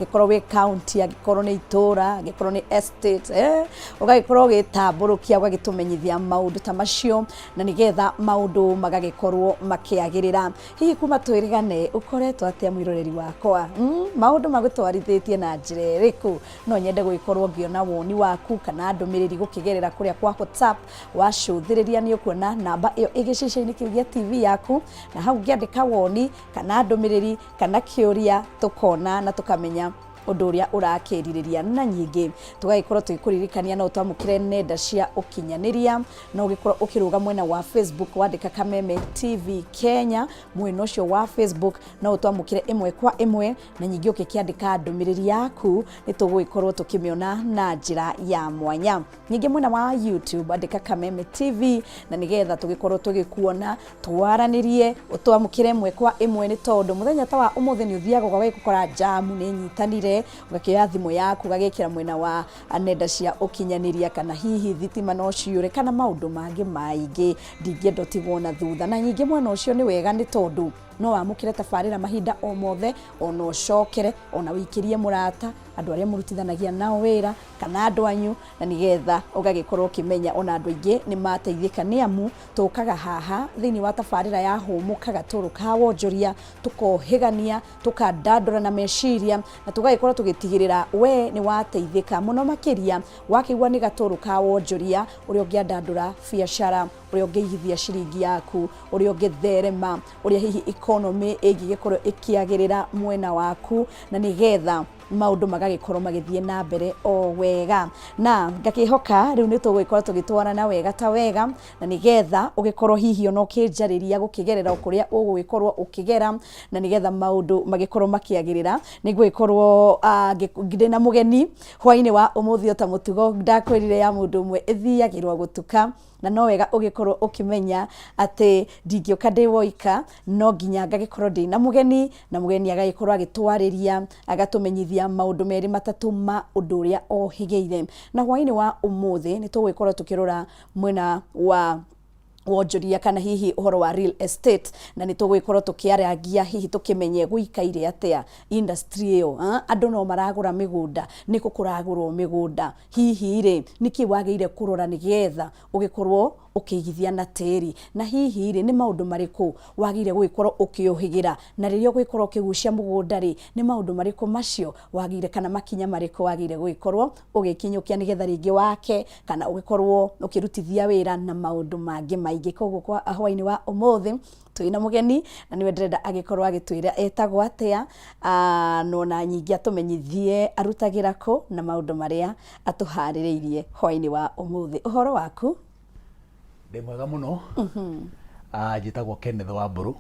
Angĩkorwo wĩ county, angĩkorwo nĩ itũra, angĩkorwo nĩ estate, ũgagĩkorwo ũgĩtambũrũkia, ũgagĩtũmenyithia maũndũ ta macio na nĩgetha maũndũ magagĩkorwo makĩagĩrĩra. Hihi kuma twĩrĩgane ũkoretwo atĩa mwĩroreri wakwa? Maũndũ magũtwarithĩtie na njĩra ĩrĩkũ? No nyende gũgĩkorwo ngĩona woni waku kana ndũmĩrĩri gũkĩgerera kũrĩa kwa WhatsApp. Wacũthĩrĩria nĩ ũkuona namba ĩyo ĩ gĩcicio-inĩ kĩu gĩa TV yaku, na hau ũngĩandĩka woni kana ndũmĩrĩri kana kĩũria, tũkona na tũkamenya ũndũ ũrĩa ũrakĩrirĩria. Na nyingĩ tũgagĩkorwo tũgĩkũririkania no ũtwamũkĩre nenda cia ũkinyanĩria, no ũgĩkorwo ũkĩrũga mwena wa Facebook wandĩka Kameme TV Kenya, mwena ũcio wa Facebook no ũtwamũkĩre ĩmwe kwa ĩmwe, na nyingĩ ũkĩkĩandĩka ndũmĩrĩri yaku nĩ tũgũgĩkorwo tũkĩmĩona na njĩra ya mwanya. Ningĩ mwena wa YouTube andĩka Kameme TV na nĩgetha tũgĩkorwo tũgĩkuona, twaranĩrie, ũtwamũkĩre ĩmwe kwa ĩmwe, nĩ tondũ mũthenya ta wa ũmũthĩ nĩ ũthiaga ũgagĩkora njamu nĩ nyitanire, ũgakĩoya thimũ yaku ũgagĩkĩra mwena wa nenda cia ũkinyanĩria, kana hihi thitima no ciũre kana maũndũ mangĩ maingĩ, ndingĩenda ũtigwo na thutha. Na ningĩ mwena ũcio nĩ wega nĩ tondũ no wamũkĩre tabarĩra mahinda o mothe, ona ũcokere, ona ũikĩrie mũrata, andũ arĩa mũrutithanagia nao wĩra kana andũ anyu, na nĩgetha ũgagĩkorwo ũkĩmenya ona andũ aingĩ nĩ mateithĩka, nĩ amu tũkaga haha thĩinĩ wa tabarĩra ya Hũmũka Gatũrũ ka Wonjoria, tũkohĩgania, tũkandandũra na meciria, na tũgagĩkorwo tũgĩtigĩrĩra we nĩ wateithĩka mũno makĩria wakĩigua nĩ gatũrũ ka wonjoria, ũrĩa ũngĩandandũra biacara, ũrĩa ũngĩigithia ciringi yaku, ũrĩa ũngĩtherema, ũrĩa hihi economy ĩngĩgĩkorwo ĩkĩagĩrĩra mwena waku, na nĩgetha maũndũ magagĩkorwo magĩthiĩ na mbere o wega. Na ngakĩhoka rĩu nĩ tũgũgĩkorwo tũgĩtwarana wega ta wega, na nĩgetha ũgĩkorwo hihi ona ũkĩnjarĩria gũkĩgerera o kũrĩa ũgũgĩkorwo ũkĩgera, na nĩgetha maũndũ magĩkorwo makĩagĩrĩra. Nĩ ngũgĩkorwo ndĩna mũgeni hwainĩ wa ũmũthĩ, o ta mũtugo ndakwĩrire ya mũndũ ũmwe ĩthiagĩrwo gũtuka, na no wega ũgĩkorwo ũkĩmenya atĩ ndingĩũka ndĩ woika, no nginya ngagĩkorwo ndĩ na mũgeni, na mũgeni agagĩkorwo agĩtwarĩria, agatũmenyithia maũndũ merĩ matatũ ma ũndũ ũrĩa ohĩgĩire. Na hwainĩ wa ũmũthĩ nĩ tũgũgĩkorwo tũkĩrora mwena wa wonjoria kana hihi ũhoro wa real estate, na nĩ tũgũgĩkorwo tũkĩarangia hihi tũkĩmenye gũikaire atĩa industry ĩyo, andũ no maragũra mĩgũnda, nĩkũ kũragũrwo mĩgũnda, hihi rĩ nĩkĩ wagĩrĩire kũrora nĩgetha ũgĩkorwo ũkĩigithia na tĩri, na hihi rĩ nĩ maũndũ marĩkũ wagĩrĩire gũgĩkorwo ũkĩũhĩgĩra, na rĩrĩa ũgũgĩkorwo ũkĩgucia mũgũnda rĩ, nĩ maũndũ marĩkũ macio wagĩrĩire kana makinya marĩkũ wagĩrĩire gũgĩkorwo ũgĩkinyũkia nĩgetha rĩngĩ wake kana ũgĩkorwo ũkĩrutithia wĩra na maũndũ mangĩ maingĩ. Koguo kwa hwainĩ wa ũmũthĩ twĩna mũgeni na nĩwe ndĩrenda agĩkorwo agĩtwĩra etagwo atĩa, na ona nyingĩ atũmenyithie arutagĩra kũ na maũndũ marĩa atũharĩrĩirie hwainĩ wa ũmũthĩ. Ũhoro waku? Ndĩ mwega mũno. Njĩtagwo Kenneth Wambũrũ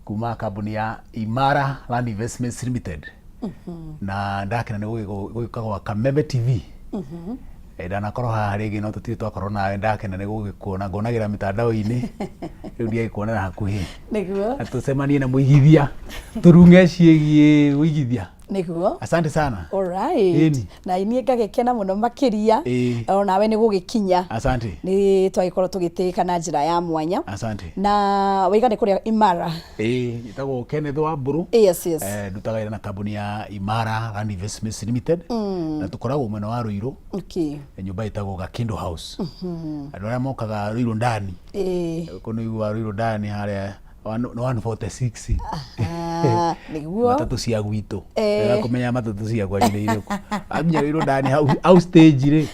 kuma kambuni ya Imara Land Investments Limited, na ndakena nĩ gũgĩũka gwa Kameme TV. Ndanakorwo haha rĩngĩ no tũtirĩ twakorwo nawe, ndakena nĩ gũgĩkuona, ngonagĩra mĩtandao-inĩ, rĩu ndiagĩkuonera hakuhĩ. Nĩguo. Na tũcemanie na mũigithia, tũrung'e ciĩgiĩ ũigithia. Nĩguo. Asante sana. Alright. Ĩni. Na niĩ ngagĩkena mũno makĩria. Ĩĩ. Onawe nĩ gũgĩkinya. Asante. Nĩ twagĩkorwo tũgĩtĩĩka na njĩra ya mwanya. Asante. Na waiga nĩ kũrĩa Imara. Ĩĩ, njĩtagwo Kenneth Wambũrũ. Yes. Ndutaga wĩra na kambuni ya Imara Land Investments Limited. Na tũkoragwo mwena wa Ruiru. Nyũmba ĩtagwo Gakindo House. Andũ arĩa mokaga Ruiru ndani. Kũu nĩ ũiguaga Ruiru ndani harĩa 146. Nĩguo. Matatũ cia gwitũ. Wega kũmenya matatũ cia kwanyu nĩ irĩkũ. Wakinya Ruiru ndani hau stage rĩ.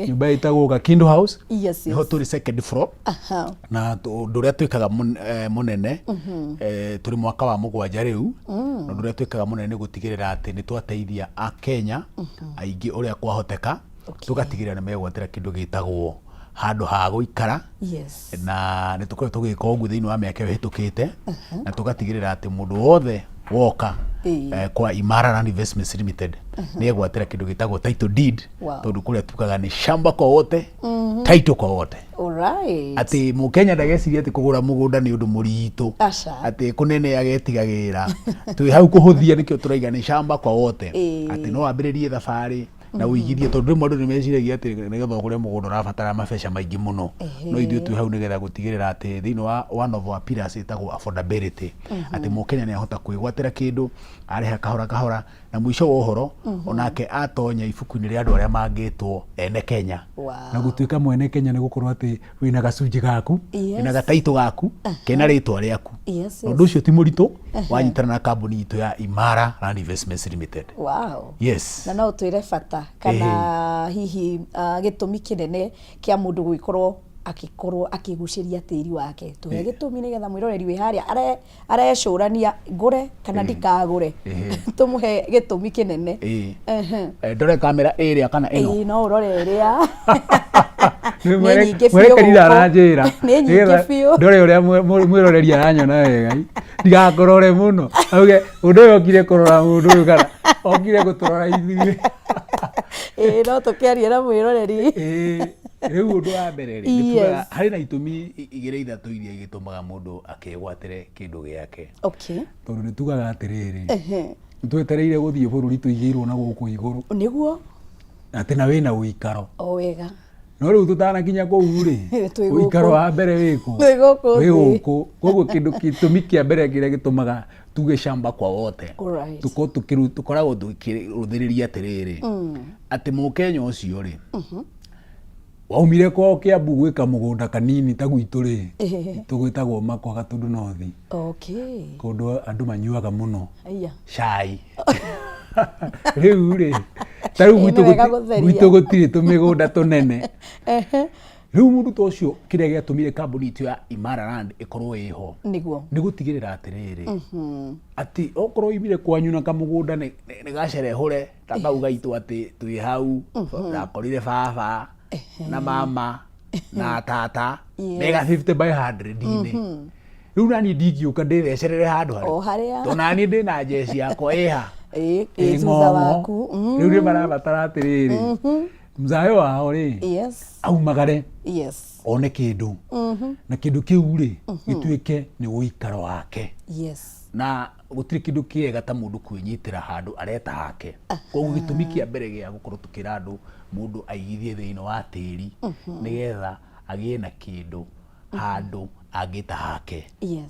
Nyũmba ĩtagwo Gakindo House. Yes. Nĩho tũrĩ second floor. Na ũndũ ũrĩa twĩkaga mũnene, tũrĩ mwaka wa 7 rĩu, na ũndũ ũrĩa twĩkaga mũnene nĩ gũtigĩrĩra atĩ nĩ twateithia Akenya aingĩ ũrĩa kwahoteka, tũgatigĩrĩra nĩ megwatĩra kĩndũ gĩtagwo handũ ha gũikara. Na nĩ tũkoretwo tũgĩka ũguo thĩinĩ wa mĩaka ĩyo ĩhĩtũkĩte, na tũgatigĩrĩra atĩ mũndũ wothe woka kwa Imara Land Investments Limited nĩ egwatĩra kĩndũ gĩtagwo title deed, tondũ kũrĩa tugaga nĩ shamba kwa wote, title kwa wote. Atĩ mũkenya ndageciria atĩ kũgũra mũgũnda nĩ ũndũ mũritũ, atĩ kũnene agetigagĩrĩra, twĩ hau kũhũthia, nĩkĩo tũraiga nĩ shamba kwa wote, atĩ no wambĩrĩrie thabarĩ na ũigithie, tondũ rĩmwe andũ nĩ meciragia atĩ nĩgetha ũgũre mũgũnda ũrabatara mabeca maingĩ mũno, no ithuĩ twĩ hau nĩgetha gũtigĩrĩra atĩ thĩinĩ wa one of our pillars ĩtagwo affordability, atĩ mũkenya nĩ ahota kwĩgwatĩra kĩndũ arĩha kahora kahora. Na mũico wa ũhoro onake atonya ibuku-inĩ rĩa andũ arĩa mangĩtwo ene Kenya. Na gũtuĩka mwene Kenya nĩ gũkorwo atĩ wĩna gacunjĩ gaku. Wĩna gataitũ gaku kena rĩtwa rĩaku. Yes, Na ũndũ ũcio ti mũritũ wanyitana na kambuni itũ ya Imara Land Investments Limited. Yes. Na no ũtwĩre bata kana hihi gĩtũmi kĩnene kĩa mũndũ gũgĩkorwo akĩkorwo akĩgucĩria tĩri wake. Tũhe gĩtũmi nĩgetha mwĩroreri wĩ harĩa arecũrania ngũre kana ndikagũre. Tũmũhe gĩtũmi kĩnene. Ndore kamera ĩrĩa kana ĩno? Ĩĩ, no ũrore ĩrĩa. Nĩ nyingĩ biũ Mwerekeri gũkũ. ndaranjĩra. Nĩ nyingĩ biũ. Ndore ũrĩa mwĩroreri aranyona wega. Ndigakũrore mũno. Auge ũndũ ũyũ okire kũrora mũndũ ũyũ kana okire gũtũrora ithuĩ. Ĩĩ, no tũkĩarie na mwĩroreri. Ĩĩ, rĩu ũndũ wa mbere rĩ, nĩ tugaga harĩ na itũmi igĩrĩ ithatũ iria igĩtũmaga mũndũ akĩgwatĩre kĩndũ gĩake. Tondũ nĩ tugaga atĩrĩrĩ, nĩ twetereire gũthiĩ bũrũri tũigĩirwo na gũkũ igũrũ. Nĩguo. Atĩ na wĩna ũikaro. O wega. No rĩu tũtanakinya kũu rĩ, Twĩ gũkũ. ũikaro wa mbere wĩkũ? Twĩ gũkũ Wĩ thĩ. gũkũ. Koguo kĩndũ gĩtũmi kĩa mbere kĩrĩa gĩtũmaga tuge shamba kwa wote, tũkorwo tũkoragwo tũkĩrũthĩrĩria atĩrĩrĩ, atĩ mũkenya ũcio rĩ, waumire kwao Kiambu gwĩka mũgũnda kanini ta gwitũ rĩ, tũgwĩtagwo Makwa Gatũndũ North. Kũndũ andũ manyuaga mũno cai. Rĩu rĩ, ta rĩu Ĩĩ, nĩ wega gũtheria. gwitũ gũtirĩ tũmĩgũnda tũnene. Rĩu mũndũ ta ũcio kĩrĩa gĩatũmire kambuni itũ ya Imara Land ĩkorwo ĩho nĩ gũtigĩrĩra atĩrĩrĩ, atĩ okorwo oimire kwanyu na kamũgũnda nĩ gacerehũre ta kau gaitũ atĩ twĩ hau, ndakorire baba na mama na tata mega 50 by 100 inĩ. Rĩu naniĩ ndingĩũka ndĩthecerere handũ harĩa. O harĩa. Tondũ naniĩ ndĩna njeci yakwa ĩha. Ĩ, Ĩ thutha ng'ong'o. waku. Rĩu nĩ marabatara atĩrĩrĩ, mzayo wao rĩ, aumagare one kĩndũ na kĩndũ kĩu rĩ gĩtuĩke nĩ ũikaro wake. Na gũtirĩ kĩndũ kĩega ta mũndũ kwĩnyitĩra handũ areta hake. Koguo gĩtũmi kĩa mbere gĩa gũkorwo tũkĩra andũ mũndũ aigithie thĩinĩ wa tĩri nĩgetha agĩe na kĩndũ handũ angĩta hake.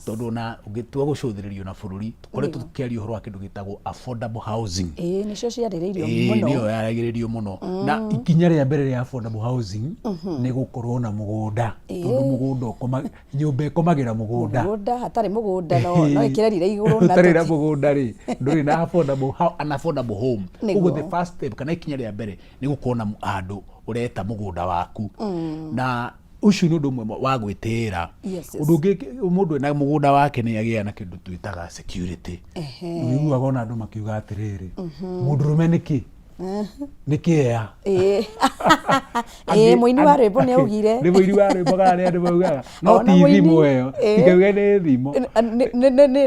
Tondũ ona ũngĩtua gũcũthĩrĩrio na bũrũri, tũkoretwo tũkĩaria ũhoro wa kĩndũ gĩtagwo affordable housing. Ĩĩ, nĩcio ciarĩrĩirio Ĩĩ, mũno. nĩyo yaragĩrĩrio mũno. Na ikinya rĩa mbere rĩa affordable housing nĩ gũkorwo na mũgũnda. Tondũ mũgũnda nyũmba ĩkomagĩra mũgũnda. Mũgũnda, hatarĩ mũgũnda no ĩkĩrerire igũrũ na Ũtarĩ na tũti- mũgũnda rĩ, ndũrĩ na affordable an affordable home. Nĩguo. Koguo the first step kana ikinya rĩa mbere nĩ gũkorwo na handũ ũreta mũgũnda waku. Na ũcio nĩ ũndũ ũmwe wa gwĩtĩĩra. Ũndũ ũngĩ mũndũ ena mũgũnda wake nĩ agĩaga na kĩndũ twĩtaga security. Ũiguaga ona andũ makiuga atĩrĩrĩ, mũndũrũme nĩkĩ? Nĩ kĩea. Ĩĩ, mũini wa rwĩmbo nĩ augire. Nĩ mũini wa rwĩmbo kana nĩ andũ maugaga. No Ona ti mũini, thimo ĩyo. Tikauge nĩ thimo.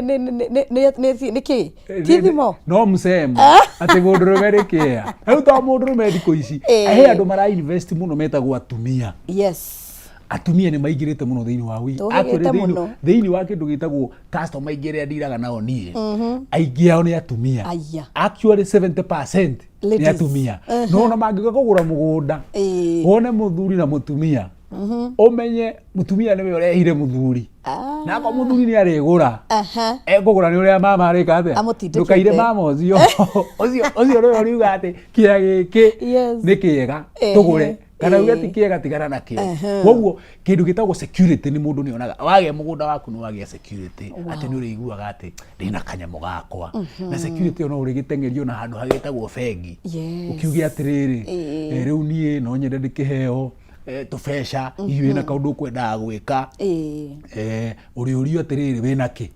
Nĩ kĩ? Ti thimo? No msemo atĩ mũndũrũme nĩ kĩea. Rĩu to mũndũrũme thikũ ici, he andũ mara invest mũno metagwo atumia. Atumia nĩ maingĩrĩte mũno thĩinĩ wa wĩ- Tũhĩgĩte actually mũno. thĩinĩ wa kĩndũ gĩtagwo customer aingĩ arĩa ndiraga nao niĩ, aingĩ ao nĩ atumia. Actually 70% nĩ Ladies. atumia. No ona mangĩũka kũgũra mũgũnda, wone mũthuri na mũtumia, ũmenye mũtumia nĩwe ũrehire mũthuri. Na akorwo mũthuri nĩ arĩgũra, ekũgũra nĩ ũrĩa mama arĩka atĩa? Amũtindĩkĩte. Ndũkaire mama ũcio. Ũcio nĩwe ũriuga atĩ kĩea gĩkĩ nĩ kĩega, tũgũre. Kana uge ti kĩega, tigana nakĩo. Koguo kĩndũ gĩtagwo security nĩ mũndũ nĩonaga wagĩa mũgũnda waku nĩ wagĩa security, atĩ nĩ ũrĩiguaga atĩ ndĩna kanyamũ gakwa. Na security ĩyo no ũrĩgĩteng'erio na handũ hagĩtagwo bengi. Ũkiuge atĩrĩrĩ, rĩu niĩ no nyende ndĩkĩheo tũbeca, hihi wĩna kaũndũ ũkwendaga gwĩka. Ũrĩũrio atĩrĩrĩ, wĩna kĩ?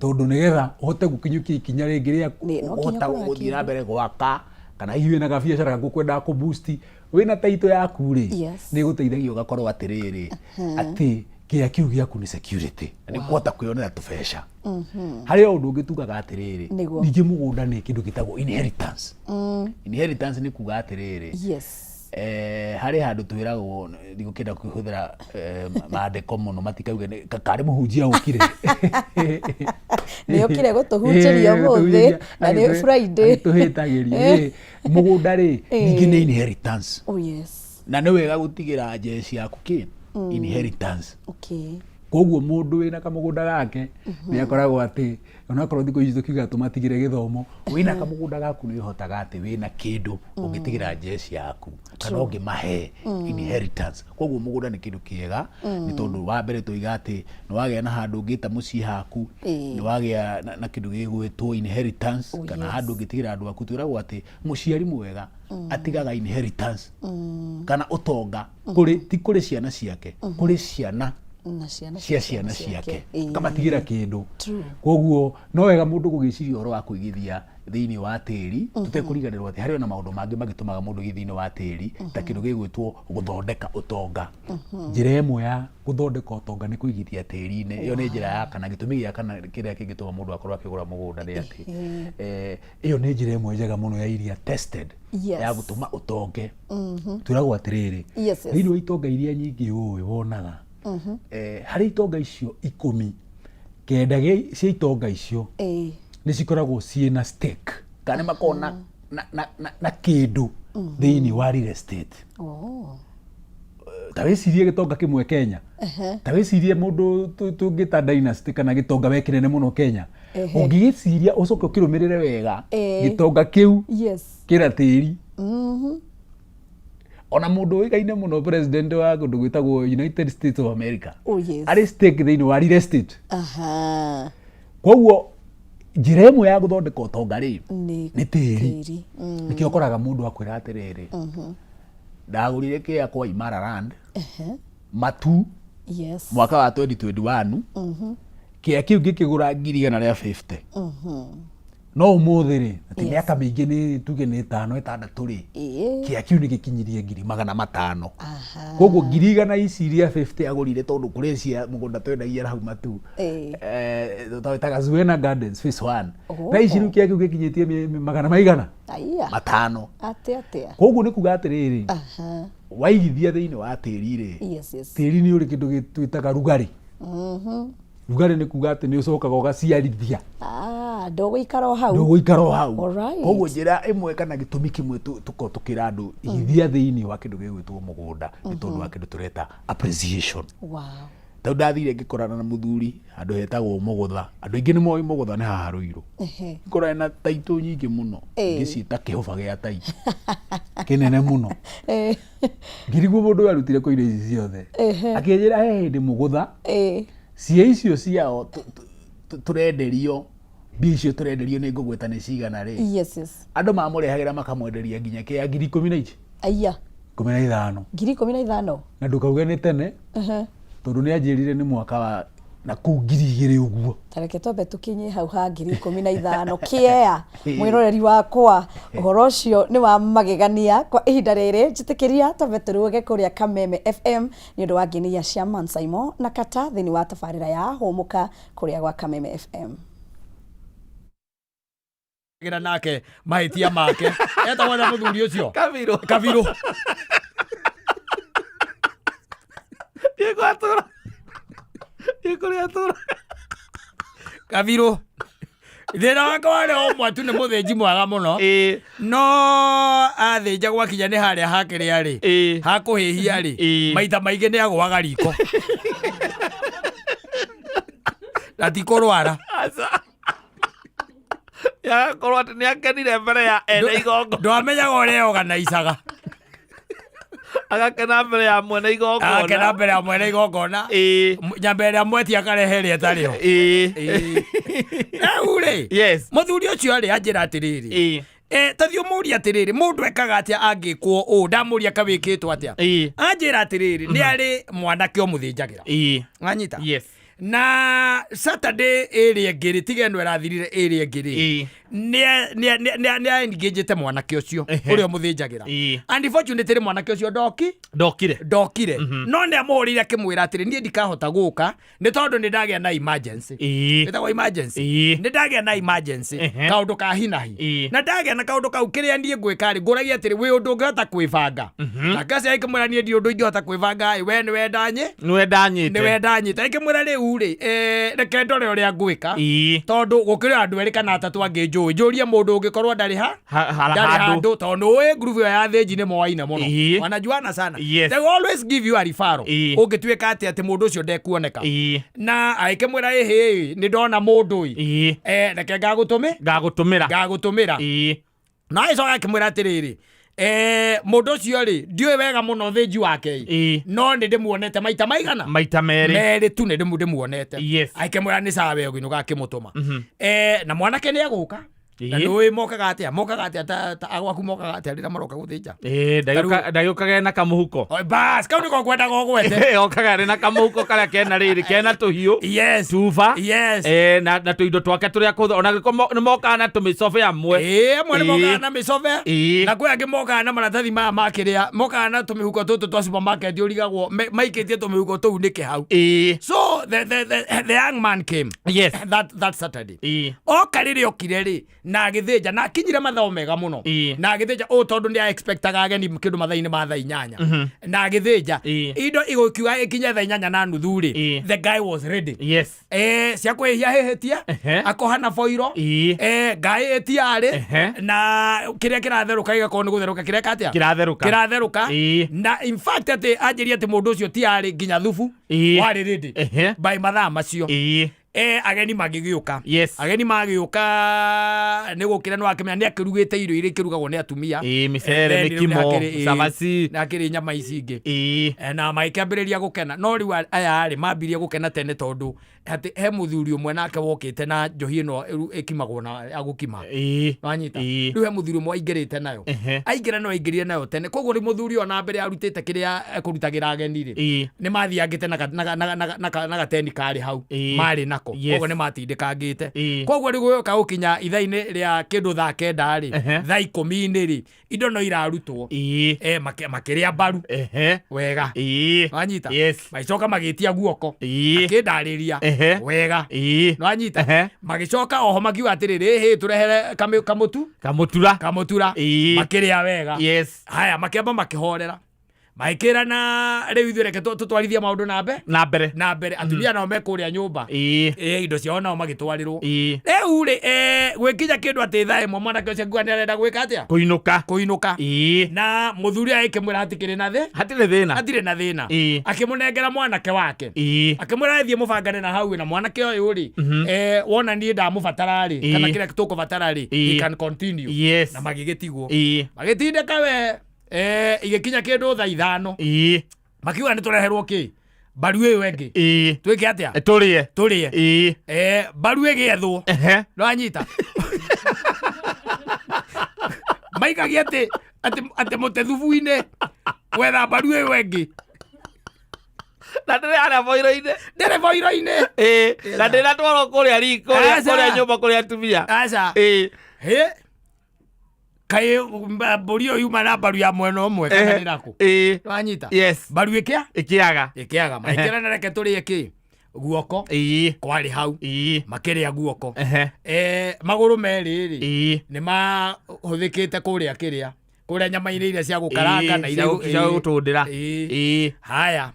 Tondũ nĩgetha ũhote gũkinyũkia ikinya rĩngĩ rĩa Nĩ, no nginya kũhota kũrora gũthiĩ na kĩndũ. mbere gwaka, kana hihi wĩna gabiacara gaku ũkwendaga kũ boost, wĩna title yaku rĩ, nĩ ĩgũteithagia ũgakorwo atĩrĩrĩ, atĩ kĩea kĩu gĩaku nĩ security, na nĩ ũkũhota kwĩyonera tũbeca. Harĩ o ũndũ ũngĩ tugaga atĩrĩrĩ, ningĩ mũgũnda nĩ kĩndũ gĩtagwo inheritance. Inheritance nĩ kuga atĩrĩrĩ, harĩ handũ twĩragwo, ndigũkĩenda kũhũthĩra maandĩko mũno matikauge nĩ karĩ mũhunjia ũkire. Nĩ ũkire gũtũhunjĩria ũmũthĩ, na nĩ Friday. Agĩtũhĩtagĩria. Mũgũnda rĩ, ningĩ nĩ inheritance. Oh, yes. Na nĩ wega gũtigĩra njeci yaku kĩ? Inheritance. Koguo mũndũ wĩna kamũgũnda gake nĩ akoragwo atĩ onakorwo thikũ ici tũkiuga tũmatigĩre gĩthomo, wĩna kamũgũnda gaku nĩ ũhotaga atĩ wĩna kĩndũ ũngĩtigĩra jeshi yaku kana ũngĩmahe inheritance. Koguo mũgũnda nĩ kĩndũ kĩega, nĩ tondũ wa mbere tũiga atĩ nĩ wagĩa na handũ ũngĩta mũciĩ haku, nĩ wagĩa na kĩndũ gĩgwĩtwo inheritance, kana handũ ũngĩtigĩra andũ aku. Twĩragwo atĩ mũciari mwega atigaga inheritance kana ũtonga kũrĩ, ti kũrĩ ciana ciake, kũrĩ ciana na ciana cia ciana ciake, kamatigĩra kĩndũ. True. Koguo no wega mũndũ gũgĩciria ũhoro wa kũigithia thĩinĩ wa tĩri, tũtekũriganĩrwo atĩ harĩ ona maũndũ mangĩ magĩtũmaga mũndũ aigithie thĩinĩ wa tĩri, ta kĩndũ gĩgwĩtwo gũthondeka ũtonga. Njĩra ĩmwe ya gũthondeka ũtonga nĩ kũigithia tĩri-inĩ. Ĩyo nĩ njĩra ya kana, gĩtũmi gĩa kana kĩrĩa kĩngĩtũma mũndũ akorwo akĩgũra mũgũnda nĩ atĩ ĩyo nĩ njĩra ĩmwe njega mũno ya iria tested ya gũtũma ũtonge. Twĩragwo atĩrĩrĩ, thĩinĩ wa itonga iria nyingĩ ũĩ wonaga, harĩ itonga icio 10, 9 cia itonga icio nĩ cikoragwo ciĩna stake, kana nĩ makoragwo na kĩndũ thĩinĩ wa real estate. Ta wĩcirie gĩtonga kĩmwe Kenya, ta wĩcirie mũndũ tũngĩta dynasty kana gĩtonga we kĩnene mũno Kenya, ũngĩgĩciria ũcoke ũkĩrũmĩrĩre wega, gĩtonga kĩu kĩna tĩri. Ona mũndũ ũĩkaine mũno, president wa kũndũ gwĩtagwo United States of America, arĩ stake thĩinĩ wa real estate. Koguo njĩra ĩmwe ya gũthondeka ũtonga rĩ, nĩ nĩ tĩri. Tĩri. Nĩkĩo ũkoraga mũndũ akwĩra atĩrĩrĩ, ndagũrire kĩa kwa Imara Land Matu mwaka wa 2021, kĩa kĩu ngĩkĩgũra 150,000, no ũmũthĩ rĩ, ti mĩaka mĩingĩ, nĩ tuge nĩ 5, 6 rĩ, kĩa kĩu nĩ gĩkinyirie 500,000. Koguo 100,000 ici iria 50 agũrire, tondũ kũrĩ cia mũgũnda twendagia hau Matu, twĩtaga Zuena Gardens phase 1, thaa ici rĩu kĩa kĩu gĩkinyĩtie magana maigana Aya. matano. Atĩa atĩa? Koguo nĩ kuga atĩrĩrĩ, waigithia thĩinĩ wa tĩri rĩ, tĩri nĩ ũrĩ kĩndũ twĩtaga rugarĩ. Rugarĩ nĩ kuga atĩ nĩ ũcokaga ũgaciarithia. Ah, ndũgũikara o hau. Ndũgũikara o hau. Koguo njĩra ĩmwe kana gĩtũmi kĩmwe tũkorwo tũkĩra andũ igithia thĩinĩ wa kĩndũ gĩgwĩtwo mũgũnda nĩ tondũ wa kĩndũ tũreta appreciation. Tondũ ndathire ngĩkorana na mũthuri handũ hetagwo Mũgũtha, andũ aingĩ nĩ moĩ Mũgũtha nĩ haha Rũirũ, ngorana na taitũ nyingĩ mũno, ngĩciĩta kĩhũba gĩa taitũ kĩnene mũno. Ngĩrigwo mũndũ ũyũ arutire kũ indo ici ciothe. Akĩnjĩra he hĩndĩ Mũgũtha cia icio ciao tũrenderio, mbia icio tũrenderio nĩ ngũgwĩta nĩ cigana rĩ, andũ mamũrehagĩra makamwenderia nginya kĩa ngiri ikũmi na ici Aya. 15. 15,000. Na ndũkauge nĩ tene, tondũ nĩ anjĩrire nĩ mwaka wa na kũu 2000 ũguo. Tareke twambe tũkinye hau ha 15,000 kĩea. Mwĩroreri wakwa, ũhoro ũcio nĩ wa magegania. Kwa ihinda rĩrĩ njĩtĩkĩria twambe tũrũge kũrĩa Kameme FM nĩ ũndũ wa ngenia cia Mansaimo na Kata thĩinĩ wa tabarĩra ya Hũmũka kũrĩa gwa Kameme FM. Gira nake mahĩtia make etagwo na mũthuri ũcio. Kabirũ. Kabirũ. Thiĩ gwatũra. Thiĩ kũrĩa atũra. Kabirũ thĩna wake warĩ o ũmwe tu, nĩ mũthĩnji mwega mũno, no athĩnja gwakinya nĩ harĩa hakĩrĩa rĩ, hakũhĩhia rĩ, maita maingĩ nĩ agũaga riko na ti kũrwara. Aca. Yagakorwo atĩ nĩ akenire mbere ya ene igongona. Ndwamenyaga ũrĩa oganaicaga. Agakena mbere ya mwene igongona. Agakena mbere ya mwene igongona. Nyamba ĩrĩa mwetia akarehe ĩrĩa ĩtarĩ ho. Rĩu rĩ, mũthuri ũcio rĩ, anjĩra atĩrĩrĩ, ta thiĩ ũmũrie atĩrĩrĩ, mũndũ ekaga atĩa angĩkwo ũũ? Ndamũria kawĩkĩtwo atĩa, anjĩra atĩrĩrĩ, nĩ arĩ mwanake ũmũthĩnjagĩra. Wanyita? Yes. Na Saturday ĩrĩa ĩngĩ rĩ, tiga ĩno ĩrathirire, ĩrĩa ĩngĩ rĩ, nĩ engagĩte mwanake ũcio ũrĩa ũmũthĩnjagĩra. Unfortunately mwanake ũcio ndoki Ndokire. Ndokire, no nĩ amũhũrĩire akĩmwĩra atĩrĩ, niĩ ndikahota gũka nĩ tondũ nĩ ndagĩa na emergency. Ĩtagwo emergency. Nĩ ndagĩa na emergency, kaũndũ ka hinahi. Na ndagĩa na kaũndũ kau, kĩrĩa niĩ ngwĩka rĩ, ngũragia atĩrĩ, wĩ ũndũ ũngĩhota kwĩbanga? Nake ũcio akĩmwĩra, niĩ ndi ũndũ ingĩhota kwĩbanga ĩ, we nĩ wendanye. Nĩ wendanyĩte. Nĩ wendanyĩte. Akĩmwĩra, rĩu rĩ, reke ndore ũrĩa ngwĩka, tondũ gũkĩrĩ andũ erĩ kana atatũ angĩ njũĩ. Njũĩ njũrie mũndũ ũngĩkorwo ndarĩ ha ndarĩ handũ. Handũ tondũ nĩũĩ ngurubu ĩyo ya thĩnji nĩ moaine mũno. Wanajuana sana. They will always give you a referral. Ũngĩtuĩka atĩ mũndũ ũcio ndekuoneka. Na agĩkĩmwĩra, ĩhĩ, nĩ ndona mũndũ ĩ. Eh, reke ngagũtũmĩ Ngagũtũmĩra. Ngagũtũmĩra. Na agĩcoka akĩmwĩra atĩrĩrĩ, eh, mũndũ ũcio rĩ, ndiũĩ wega mũno thĩnji wake ĩ. No nĩ ndĩmuonete maita maigana? Maita merĩ. Merĩ tu nĩ ndĩmuonete. Akĩmwĩra nĩ sawa, we ũgĩnũka akĩmũtũma. Eh, na mwanake nĩ egũka na nĩũĩ mokaga atĩa, mokaga atĩa, ta agwaku mokaga atĩa rĩrĩa maroka gũthĩnja? Ndagĩũkaga ena kamũhuko. Oh, bas kau nĩko ngwendaga ũgwete. Okaga arĩ na kamũhuko karĩa kena rĩrĩ, kena tũhiũ, cuba, na tũindo twake tũrĩa kũthũ ona angĩkorwo nĩ mokaga na tũmĩcobe amwe. Ĩĩ, amwe nĩ mokaga na mĩcobe. Na kwĩ angĩ mokaga na maratathi maya ma kĩrĩa, mokaga na tũmĩhuko tũtũ twa supermarket, ũrigagwo maikĩtie tũmĩhuko tũu nĩkĩ hau. So the young man came that Saturday. Oka rĩrĩa okire rĩ, na agĩthĩnja na akinyire mathaa mega mũno. Na agĩthĩnja ũũ tondũ nĩ expectaga ageni kĩndũ mathaa-inĩ ma thaa 8. Na agĩthĩnja. Indo igũkiuga ikinye thaa 8:30 rĩ, the guy was ready. Eh, cia kwĩhia hĩhĩtie. Akoha na boiro. Eh, ngaĩ ĩtiarĩ. Na kĩrĩa kĩratherũka gĩgakorwo nĩ gũtherũka kĩreka atĩa? Kĩratherũka. Kĩratherũka. Na in fact atĩ anjĩria atĩ mũndũ ũcio tiarĩ nginya thubu warĩ ready by mathaa macio. Eh, ageni magĩgĩũka. Ageni magĩũka nĩ gũkĩra nĩ wakĩmenya nĩ akĩrugĩte irio iria ikĩrugagwo nĩ atumia. Mĩcere, Then rĩu mĩkimo, nĩ cabaci. Akĩrĩ nyama ici ingĩ. Eh, na magĩkĩambĩrĩria gũkena, no rĩu aya rĩ mambirie gũkena tene tondũ atĩ he mũthuri ũmwe nake wokĩte na njohi ĩno ĩkimagwo na ya gũkima. Wanyita? Rĩu he mũthuri ũmwe aingĩrĩte nayo. Aingĩra no aingĩrire nayo tene, koguo rĩu mũthuri ũyũ ona mbere arutĩte kĩrĩa ekũrutagĩra ageni rĩ, nĩ mathiangĩte na gateni karĩ hau marĩ nako. Koguo nĩ matindĩkangĩte. Koguo rĩu gũgĩũka gũkinya ithaa-inĩ rĩa kĩndũ thaa 9 rĩ, thaa 10-inĩ rĩ, indo no irarutwo. Eh, makĩrĩa mbaru wega. Wanyita? Yes. Magĩcoka magĩtia guoko. Akĩndarĩria wega. Nwanyita? Magĩcoka oho makiuga atĩrĩrĩ, ĩhĩ, tũrehere kamũtu. Kamũtura. Kamũtura. Makĩrĩa wega. Haya, makĩamba makĩhorera, magĩkĩrana rĩu ithuĩ reke tũtwarithie maũndũ na mbe Na mbere. Na mbere. Atumia nao me kũrĩa nyũmba. Ĩ, indo ciao nao magĩtwarĩrwo. Rĩu rĩ, eh, gwĩkinya kĩndũ atĩ thaa 1 mwanake ũcio akiuga nĩ arenda gwĩka atĩa? Kũinũka. Kũinũka. Na mũthuri agĩkĩmwĩra hatikĩrĩ na thĩ. Hatirĩ thĩna. Hatirĩ na thĩna. Akĩmũnengera mwanake wake. Akĩmwĩra thiĩ mũbangane na hau na mwanake ũyũ rĩ, eh, wona niĩ ndamũbatara rĩ, kana kĩrĩa tũkũbatara rĩ, he can continue. Na magĩgĩtigwo. Magĩtindĩka we, eh, igĩkinya kĩndũ thaa 5. Makiuga nĩ tũreherwo kĩ mbaru ĩyo ĩngĩ. Twĩke atĩa? Tũrĩe. Tũrĩe. Eh, mbaru ĩgĩethwo. Nĩwanyita? Maikagia atĩ mũte thubu-inĩ gwetha mbaru ĩyo ĩngĩ. Na ndĩrĩ harĩa boiro-inĩ. Ndĩrĩ boiro-inĩ. Na ndĩratwarwo kũrĩa riko kũrĩa Aca. Kũrĩa nyũmba kũrĩa atumia. Aca. Hĩ, kaĩ mbũri ĩyo yuma na mbaru ya mwena ũmwe kana nĩ nakũ? Nĩwanyita? Yes. Mbaru ĩkĩa Ĩkĩaga. Ĩkĩaga. Magĩkĩra reke tũrĩe kĩ guoko. Kwarĩ hau. Makĩrĩa guoko. Eh, magũrũ merĩ rĩ, nĩ mahũthĩkĩte kũrĩa kĩrĩa kũrĩa nyama-inĩ iria cia gũkaranga na iria Cia gũtũndĩra. Haya,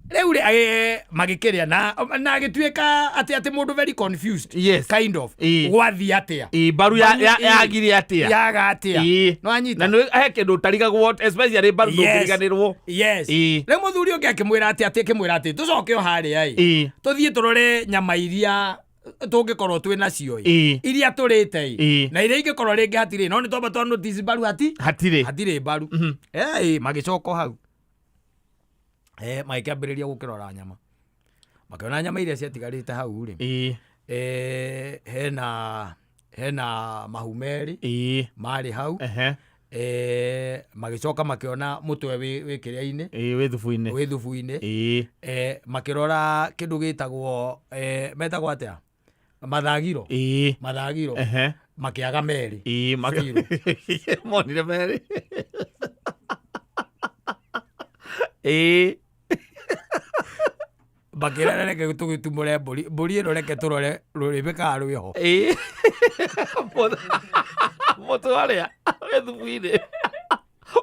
rĩu rĩ, magĩkĩrĩa na agĩtuĩka atĩ mũndũ very confused. Kind of gwathiĩ atĩa? Mbaru yagire atĩa? Yaga atĩa? Nĩwanyita? Na nĩ he kĩndũ ũtarigagwo, especially mbaru, ndũngĩriganĩrwo. Rĩu mũthuri ũngĩ akĩmwĩra atĩ tũcoke o harĩa ĩ, tũthiĩ tũrore nyama iria tũngĩkorwo twĩ nacio ĩ, iria tũrĩte ĩ, na iria ingĩkorwo rĩngĩ hatirĩ, no nĩ twamba twa notice mbaru hati Hatirĩ. Hatirĩ mbaru. Ĩ, magĩcoka o hau, eh, magĩkĩambĩrĩria gũkĩrora nyama, makĩona nyama iria ciatigarĩte hau rĩ, eh, hena mahu merĩ marĩ hau. Eh, magĩcoka makĩona mũtwe wĩ kĩrĩa-inĩ. Wĩ thubu-inĩ. Wĩ thubu-inĩ. Eh, makĩrora kĩndũ gĩtagwo, eh, metagwo atĩa, mathagiro. Mathagiro. Makĩaga merĩ. Biũ. Monire merĩ. Makĩra reke tũgĩtumũre mbũri ĩno, reke tũrore rũrĩmĩ kana rwĩho. Mũtwe ũrĩa wĩ thubu-inĩ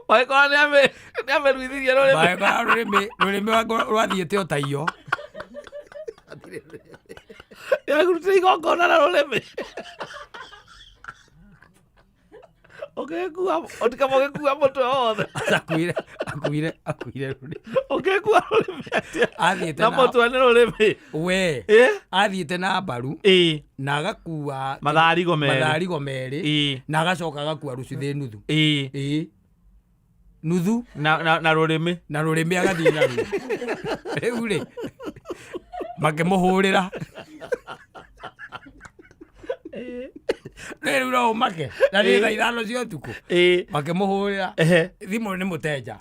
magĩkora nĩ ameruithirie rũrĩmĩ. Magĩkora rũrĩmĩ rwathiĩte o ta iyo. Nĩarutire igongona na rũrĩmĩ. Ũgĩkua ũtikama ũgĩkua mũtwe wothe. Akuire akuire akuire rũrĩmĩ. Ũgĩkua rũrĩmĩ atĩa? Athiĩte Na mũtwe nĩ rũrĩmĩ. We. Ĩ? Athiĩte na mbaru. Ĩ. Na agakua Matharigo merĩ. Matharigo merĩ. Ĩ. Na agacoka agakua rũcuthĩ nuthu. Ĩ. Ĩ. Nuthu. Na rũrĩmĩ. Na rũrĩmĩ agathiĩ naruo. Rĩu rĩ makĩmũhũrĩra. Rĩu no ũmake na nĩ thaa 5 cia ũtukũ. Makĩmũhũrĩra thimũ nĩ mũtenja.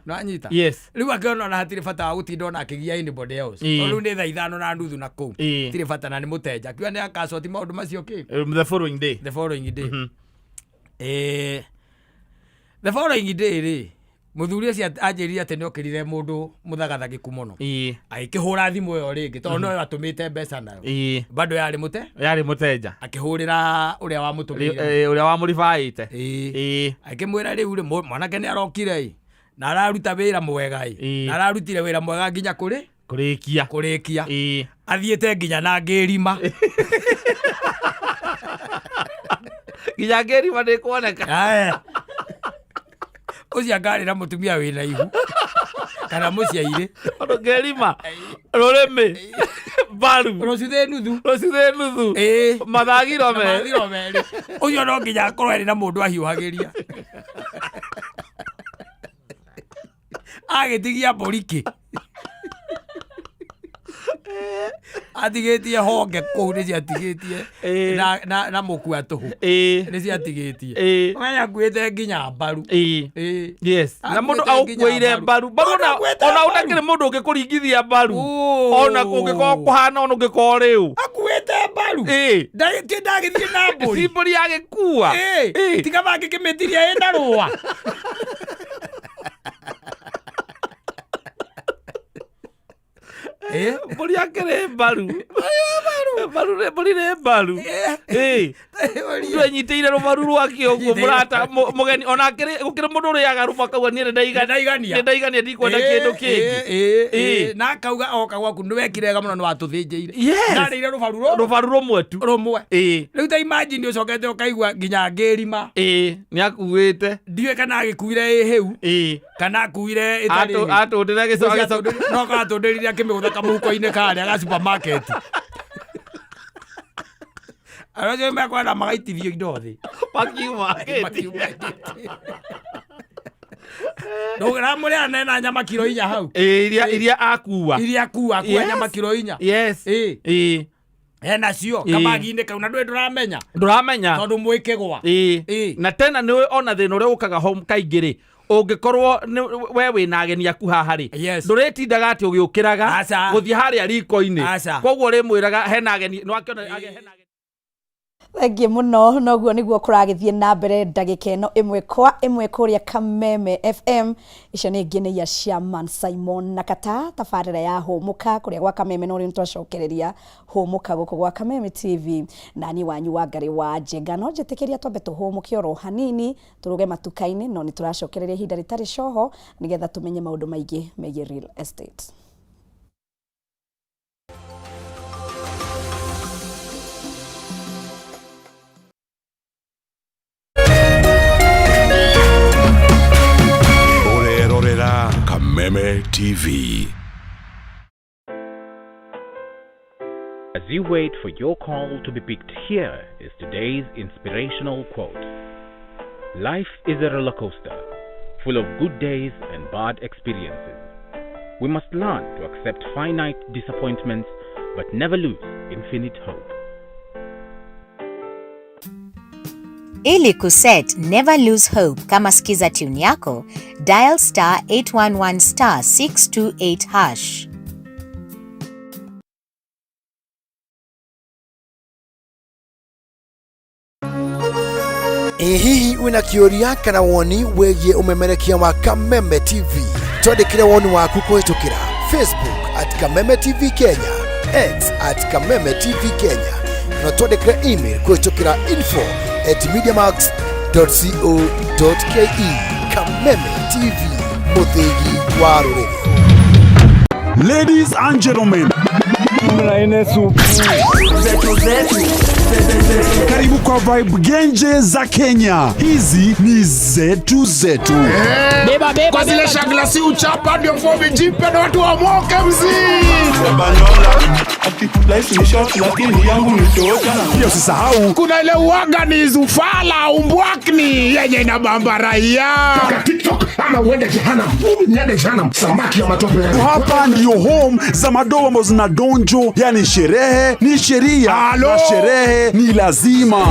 Nĩwanyita? Yes. Rĩu akĩona ona hatirĩ bata wa gũtinda ona akĩgia anybody else. Tondũ rĩu nĩ thaa 5:30 na kũu. Hatirĩ bata na nĩ mũtenja. Akiuga nĩ akacoti maũndũ macio kĩ? The following day. The following day. The following day rĩ, mũthuri ũcio anjĩrire atĩ nĩ okĩrire mũndũ mũthagathagĩku mũno. Agĩkĩhũra thimũ ĩyo rĩngĩ tondũ noyo atũmĩte mbeca nayo. Bado yarĩ mũte? Yarĩ mũtenja. Akĩhũrĩra ũrĩa wamũtũmĩire. Ũrĩa wamũribaĩte. Akĩmwĩra rĩu rĩ, mwanake nĩ arokire ĩ, na araruta wĩra mwega ĩ, na ararutire wĩra mwega nginya kũrĩ? Kũrĩkia. Kũrĩkia. Athiĩte nginya na ngĩrima. Nginya ngĩrima nĩ kuoneka. Aya. Ũcio angarĩ na mũtumia wĩna ihu kana mũciairĩ. Tondũ ngĩrima rũrĩmĩ mbaru rũcuthĩ nuthu rũcuthĩ nuthu mathagiro merĩ. Mathagiro merĩ. Ũcio no nginya akorwo arĩ na mũndũ ahiũhagĩria. Agĩtigia mbũri kĩ? Atigĩtie honge kũu nĩ ciatigĩtie na mũkua tũhũ. Nĩ ciatigĩtie. Ũmenya akuĩte nginya mbaru. Yes. Na mũndũ Akuĩte nginya aũkuĩire mbaru. Mbaru Akuĩte ona mbaru. ũtakĩrĩ mũndũ ũngĩkũringithia mbaru. Ona kũngĩkorwo kũhana ona ũngĩkorwo rĩu. Akuĩte mbaru. Ndagĩthiĩ ndagĩthiĩ na mbũri. Ti mbũri yagĩkua. Tiga mangĩkĩmĩtiria ĩna rũa. Mbũri akĩrĩ mbaru. Mbaru nĩ mbũri nĩ mbaru. Mũndũ enyitĩire rũbaru rwake ũguo mũrata mũgeni ona akĩrĩ gũkĩrĩ mũndũ ũrĩaga rũba akauga niĩ nĩ ndaigania ndikwenda kĩndũ kĩngĩ. Na akauga oka gwaku nĩ wekire wega mũno nĩ watũthĩnjĩire. Yes. Ndarĩire rũbaru rũrũ. Rũbaru rũmwe tu. Rũmwe. Rĩu ta imagine ũcokete ũkaigua nginya ngĩrima. Nĩ akuĩte. Ndiũĩ kana agĩkuire ĩ hĩu. Kana akuire ĩtarĩ hĩu. Atũndĩre gĩco- Ũcio no korwo atũndĩrire akĩmĩgũtha kamũhuko-inĩ karĩa ga supermarket. Andũ acio mekwenda magaitithio indo thĩ. Makiuma ngĩti. Makiuma ngĩti. Ndũramũrĩa nena nyama kiro 4 hau. Iria akua. Iria akua, akua nyama kiro 4. Yes. Enacio, kamagi-inĩ kau na ndũĩ ndũramenya. Ndũramenya. Tondũ mwĩkĩgwa. Na tena nĩ ona thĩna ũrĩa ũkaga home kaingĩ rĩ, ũngĩkorwo we wĩna ageni aku haha rĩ, ndũrĩtindaga atĩ ũgĩũkĩraga gũthiĩ harĩa riko-inĩ. Koguo ũrĩmwĩraga hena ageni, nĩwakĩona hena ageni. Thengiũ mũno, noguo nĩguo kũragĩthiĩ na mbere ndagĩka ĩno ĩmwe kwa ĩmwe kũrĩa Kameme FM. Icio nĩ ngeneia cia Man Simon na Kata, tabarĩra ya Hũmũka kũrĩa gwa Kameme, no rĩu nĩtwacokereria Hũmũka gũkũ gwa Kameme TV. Na niĩ wanyu Wangarĩ wa Njenga. No njĩtĩkĩria twambe tũhũmũke oro hanini, tũrũge matuka-inĩ, no nĩtũracokereria ihinda rĩtarĩ coho nĩgetha tũmenye maũndũ maingĩ megiĩ real estate. Ũrerorera Kameme TV. As you wait for your call to be picked, here is today's inspirational quote. Life is a roller coaster, full of good days and bad experiences. We must learn to accept finite disappointments, but never lose infinite hope. Ili kuset Never Lose Hope kama skiza tune yako, dial star 811 star 628 hash. Ĩ hihi wĩna kĩũria kana woni wĩgiĩ ũmemerekia wa Kameme TV? Twandĩkĩre woni waku kũhĩtũkĩra Facebook at Kameme TV Kenya, X at Kameme TV Kenya, na twandĩkĩre email kũhĩtũkĩra info at mediamax dot co dot ke. Kameme TV, mũthĩgi wa rũrĩrĩ. Ladies and gentlemen, Zetu zetu. Karibu kwa Vibe Genje za Kenya. Hizi ni zetu zetu. Beba, beba, kwa zile shagla si uchapa ndio fomi jipe na watu wamoke mzii. Pia usisahau Kuna ile uaga ni zufala umbwakni yenye inabamba raia. TikTok ama uende jehanamu. Mimi niende jehanamu, samaki ya matope. hapa ndio home za madoa ambazo zina donjo, yani sherehe ni sheria Halo. na sherehe ni lazima.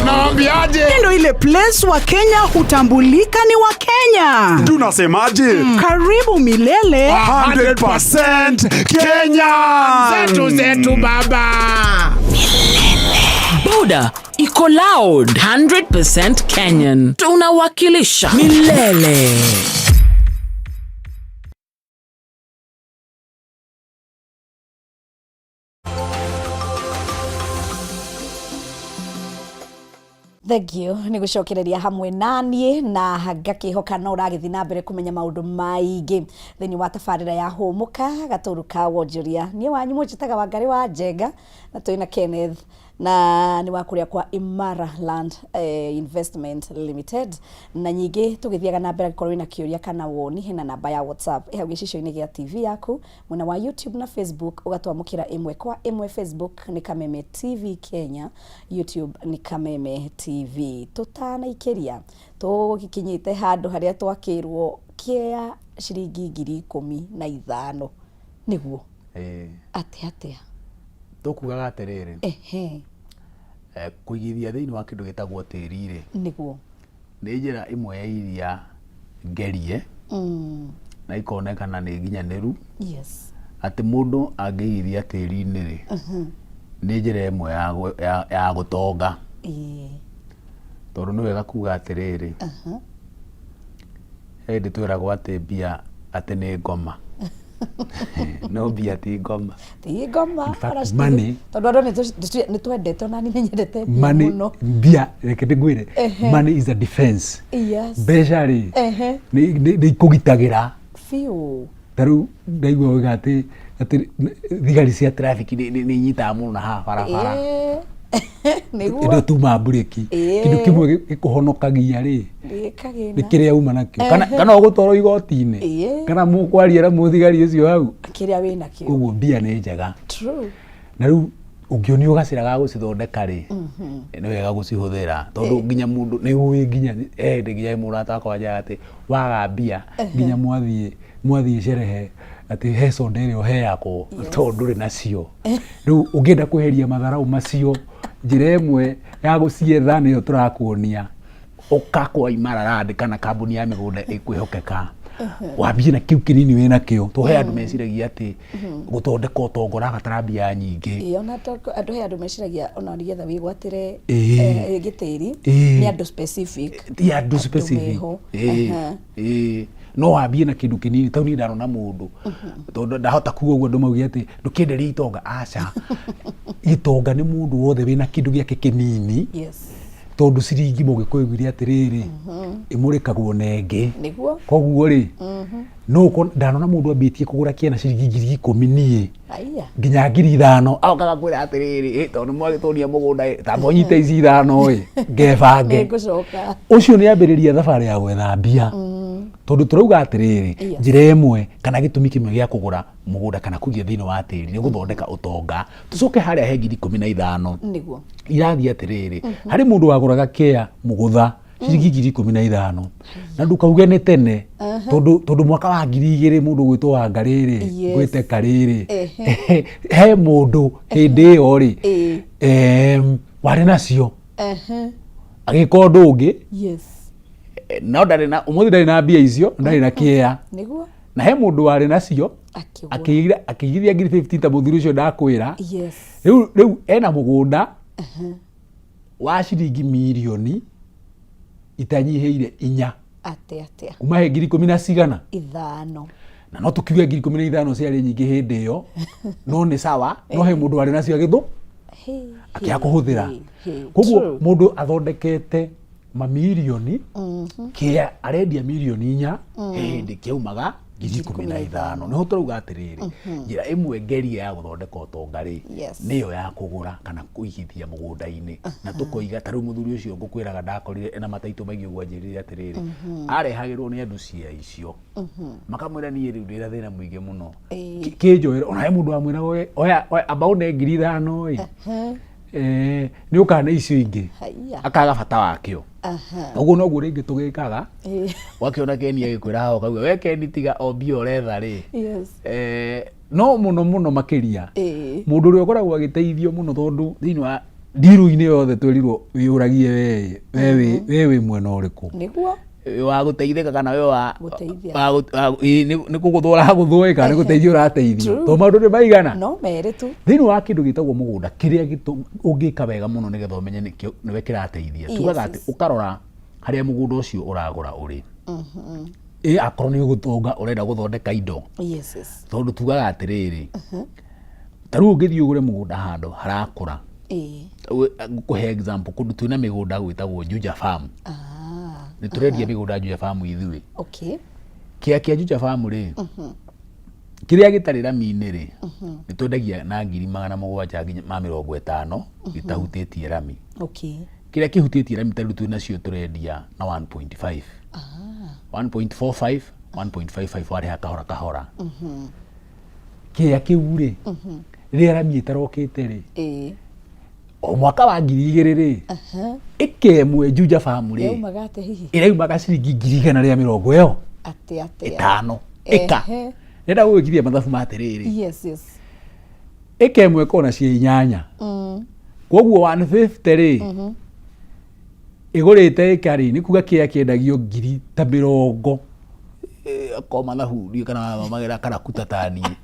Naambiaje? Ndio ile place wa Kenya hutambulika ni wa Kenya. Tunasemaje? Karibu milele. 100% Kenya. Zetu zetu baba. Boda iko loud 100% Kenyan. Tunawakilisha milele. Thank you nä gå cokereria hamwe naniä na ngakä no å ragä na mbere kå menya maå ndå maingä thä inä wa tabarä ra ya hå må ka gatå ru ka wonjoria niä wanyu må njätaga wangarä wa njenga na twä na Kenneth na nä wa kå rä a kwa Imara Land Investment Limited na nyingä tå gä thiaga na mbere angĩkorwo wĩna kĩũria kana woni hena namba ya WhatsApp ĩ hau gĩcicio-inĩ gĩa TV yaku mwena wa YouTube na Facebook ũgatwamũkĩra ĩmwe kwa ĩmwe. Facebook nĩ Kameme TV Kenya, YouTube nĩ Kameme TV. Tũtanaikĩria tũgĩkinyĩte handũ harĩa twakĩrwo kĩa ciringi 15,000 nĩguo atĩa atĩa Tũkugaga atĩrĩrĩ, kũigithia thĩinĩ wa kĩndũ gĩtagwo tĩri rĩ, nĩguo nĩ njĩra ĩmwe ya iria ngerie na ikonekana nĩ nginyanĩru, atĩ mũndũ angĩigithia tĩri-inĩ rĩ, nĩ njĩra ĩmwe ya gũtonga. Tondũ nĩ wega kuga atĩrĩrĩ, he hĩndĩ twĩragwo atĩ mbia atĩ nĩ ngoma, no mbia ti ngoma. Ti ngoma. In fact, ona money- tondũ andũ nĩ twendete, ona niĩ nĩ nyendete mbia Money, mũno. mbia, reke ndĩngwĩre, money is a defense. Mbeca rĩ, nĩ ikũgitagĩra. Biũ. Ta rĩu ndaigua wega atĩ thigari cia traffic nĩ inyitaga mũno na haha barabara. Nĩguo. Ĩndo tuma mburĩki. Kĩndũ kĩmwe gĩkũhonokagia rĩ, Nĩ kagĩna. nĩ kĩrĩa uma nakĩo, kana ũgũtwarwo igoti-inĩ, kana mũkwaria na mũthigari ũcio hau. Kĩrĩa wĩ nakĩo. Koguo mbia nĩ njega. True. Na rĩu ũngĩonio gacĩra ga gũcithondeka rĩ, nĩ wega gũcihũthĩra, tondũ nginya mũndũ nĩ ũĩ nginya hĩndĩ nginya mũrata wakwa anjĩraga atĩ waga mbia, nginya mwathiĩ cerehe atĩ he soda ĩrĩa ũheagwo tondũ ndũrĩ nacio. Rĩu ũngĩenda kweheria matharau macio, njĩra ĩmwe ya gũcietha nĩyo tũrakuonia. Ũka kwa Imara Land kana kambuni ya mĩgũnda ĩkwĩhokeka, wambie na kĩu kĩnini wĩ nakĩo. Tondũ he andũ meciragia atĩ gũthondeka ũtonga ũrabatara mbia nyingĩ. Ĩĩ, ona andũ he andũ meciragia ona nĩgetha wĩgwatĩre gĩtĩri nĩ andũ specific. Ti andũ specific. Meho. No wambie na kĩndũ kĩnini. Tondũ niĩ ndarona mũndũ, tondũ ndahota kuga ũguo andũ mauge atĩ ndũkĩenderie itonga, aca. Gĩtonga nĩ mũndũ wothe wĩna kĩndũ gĩake kĩnini. Tondũ ciringi mũgĩkũyũ augire atĩrĩrĩ, ĩmũrĩkagwo na ĩngĩ. Nĩguo. Koguo rĩ, no ũkorwo ndanona mũndũ ambĩtie kũgũra kĩana ciringi 10,000 niĩ Aya. nginya 5,000, agoka agakwĩra atĩrĩrĩ, tondũ mwagĩtũnia mũgũnda ĩ, tamba ũnyite ici 5 ĩ, ngebange. Nĩngũcoka. Ũcio nĩ ambĩrĩria thabarĩ ya gwetha mbia. Tondũ tũrauga atĩrĩrĩ, njĩra ĩmwe kana gĩtũmi kĩmwe gĩa kũgũra mũgũnda kana kũiga thĩinĩ wa tĩri nĩ gũthondeka ũtonga. Tũcoke harĩa he 15,000. Nĩguo. Irathiĩ atĩrĩrĩ, harĩ mũndũ wagũraga kĩa mũgũtha ciringi 15,000, na ndũkauge nĩ tene, tondũ mwaka wa 2000 mũndũ ũgwĩtwo Wangarĩ rĩ, ngwĩte Karĩ rĩ, he mũndũ hĩndĩ ĩyo rĩ, warĩ nacio agĩka ũndũ ũngĩ. No ndarĩ na ũmũthĩ, ndarĩ na mbia icio, ndarĩ na kĩea. Nĩguo. Na he mũndũ warĩ nacio akĩigithia 15,000 ta mũthuri ũcio ndakwĩra. Rĩu ena mũgũnda wa ciringi mirioni itanyihĩire 4. Atĩa atĩa. Kuma he 10,000 na cigana? 5. Na no tũkiuge 15,000 ciarĩ nyingĩ hĩndĩ ĩyo, no nĩ sawa. No he mũndũ warĩ nacio agĩthũ akĩaga kũhũthĩra. Koguo mũndũ athondekete mamirioni, kĩa arendia mirioni 4, he hĩndĩ kĩaumaga 15,000. Nĩho tũrauga atĩrĩrĩ, njĩra ĩmwe ngerie ya gũthondeka ũtonga rĩ, nĩyo ya kũgũra kana kũigithia mũgũnda-inĩ. Na tũkoiga ta rĩu mũthuri ũcio ngũkwĩraga ndakorire ena mataitũ maingĩ ũguo anjĩrire atĩrĩrĩ, arehagĩrwo nĩ andũ cia icio, makamwĩra niĩ rĩu ndĩna thĩna mũingĩ mũno. Kĩnjoere ona he mũndũ wamwĩraga "Oe- oya oya, amba ũne 5,000 ĩ. Eh, nĩ ũkana icio ingĩ." Haiya. Akaga bata wakĩo. Ũguo noguo rĩngĩ tũgĩkaga. Wakĩona Keni agĩkwĩra haha ũkauga we Keni tiga o mbia ũretha rĩ. Eh, no mũno mũno makĩria mũndũ ũrĩa ũkoragwo agĩteithio mũno, tondũ thĩinĩ wa ndiru-inĩ yothe twerirwo wĩyũragie we wĩ mwena ũrĩkũ. Nĩguo. Wĩ wa gũteithĩka kana wĩ wa Gũteithia. Ĩ, nĩ kũgũthwo ũragũthwo ĩ, kana nĩ gũteithio ũrateithio. True. Tondũ maũndũ nĩ maigana. No merĩ tu. Thĩinĩ wa kĩndũ gĩtagwo mũgũnda, kĩrĩa ũngĩka wega mũno nĩgetha ũmenye nĩkĩo nĩwe kĩrateithia, tugaga atĩ ũkarora harĩa mũgũnda ũcio ũragũra ũrĩ. Ĩ akorwo nĩ ũgũtonga ũrenda gũthondeka indo, Yes. tondũ tugaga atĩrĩrĩ, ta rĩu ũngĩthiĩ ũgũre mũgũnda handũ harakũra, ngũkũhe example, kũndũ twĩna mĩgũnda gwĩtagwo Juja Farm. Nĩ tũrendia mĩgũnda Juja Farm ithuĩ. Kĩa kĩa Juja Farm rĩ, kĩrĩa gĩtarĩ rami-inĩ rĩ, nĩ twendagia na 750,000 gĩtahutĩtie rami. Kĩrĩa kĩhutĩtie rami ta rĩu twĩ nacio tũrendia na 1.5, 1.45, 1.55, warĩha kahora kahora. Kĩrĩa kĩu rĩ, rĩrĩa rami ĩtarokĩte rĩ, o mwaka wa 2000 rĩ, ĩka ĩmwe Juja Farm rĩ, Yaumaga atĩa hihi? Ĩraumaga ciringi ngiri igana rĩa mĩrongo ĩyo Atĩa atĩa? ĩtano ĩka. Ndĩrenda gũgwĩkithia mathabu ma atĩrĩrĩ, ĩka ĩmwe kona cia inyanya, koguo 150 rĩ, ĩgũrĩte ĩka rĩ, nĩ kuga kĩrĩa kĩendagio ngiri ta mĩrongo akorwo mathabu ndiũĩ kana wathomagĩra karakuta ta niĩ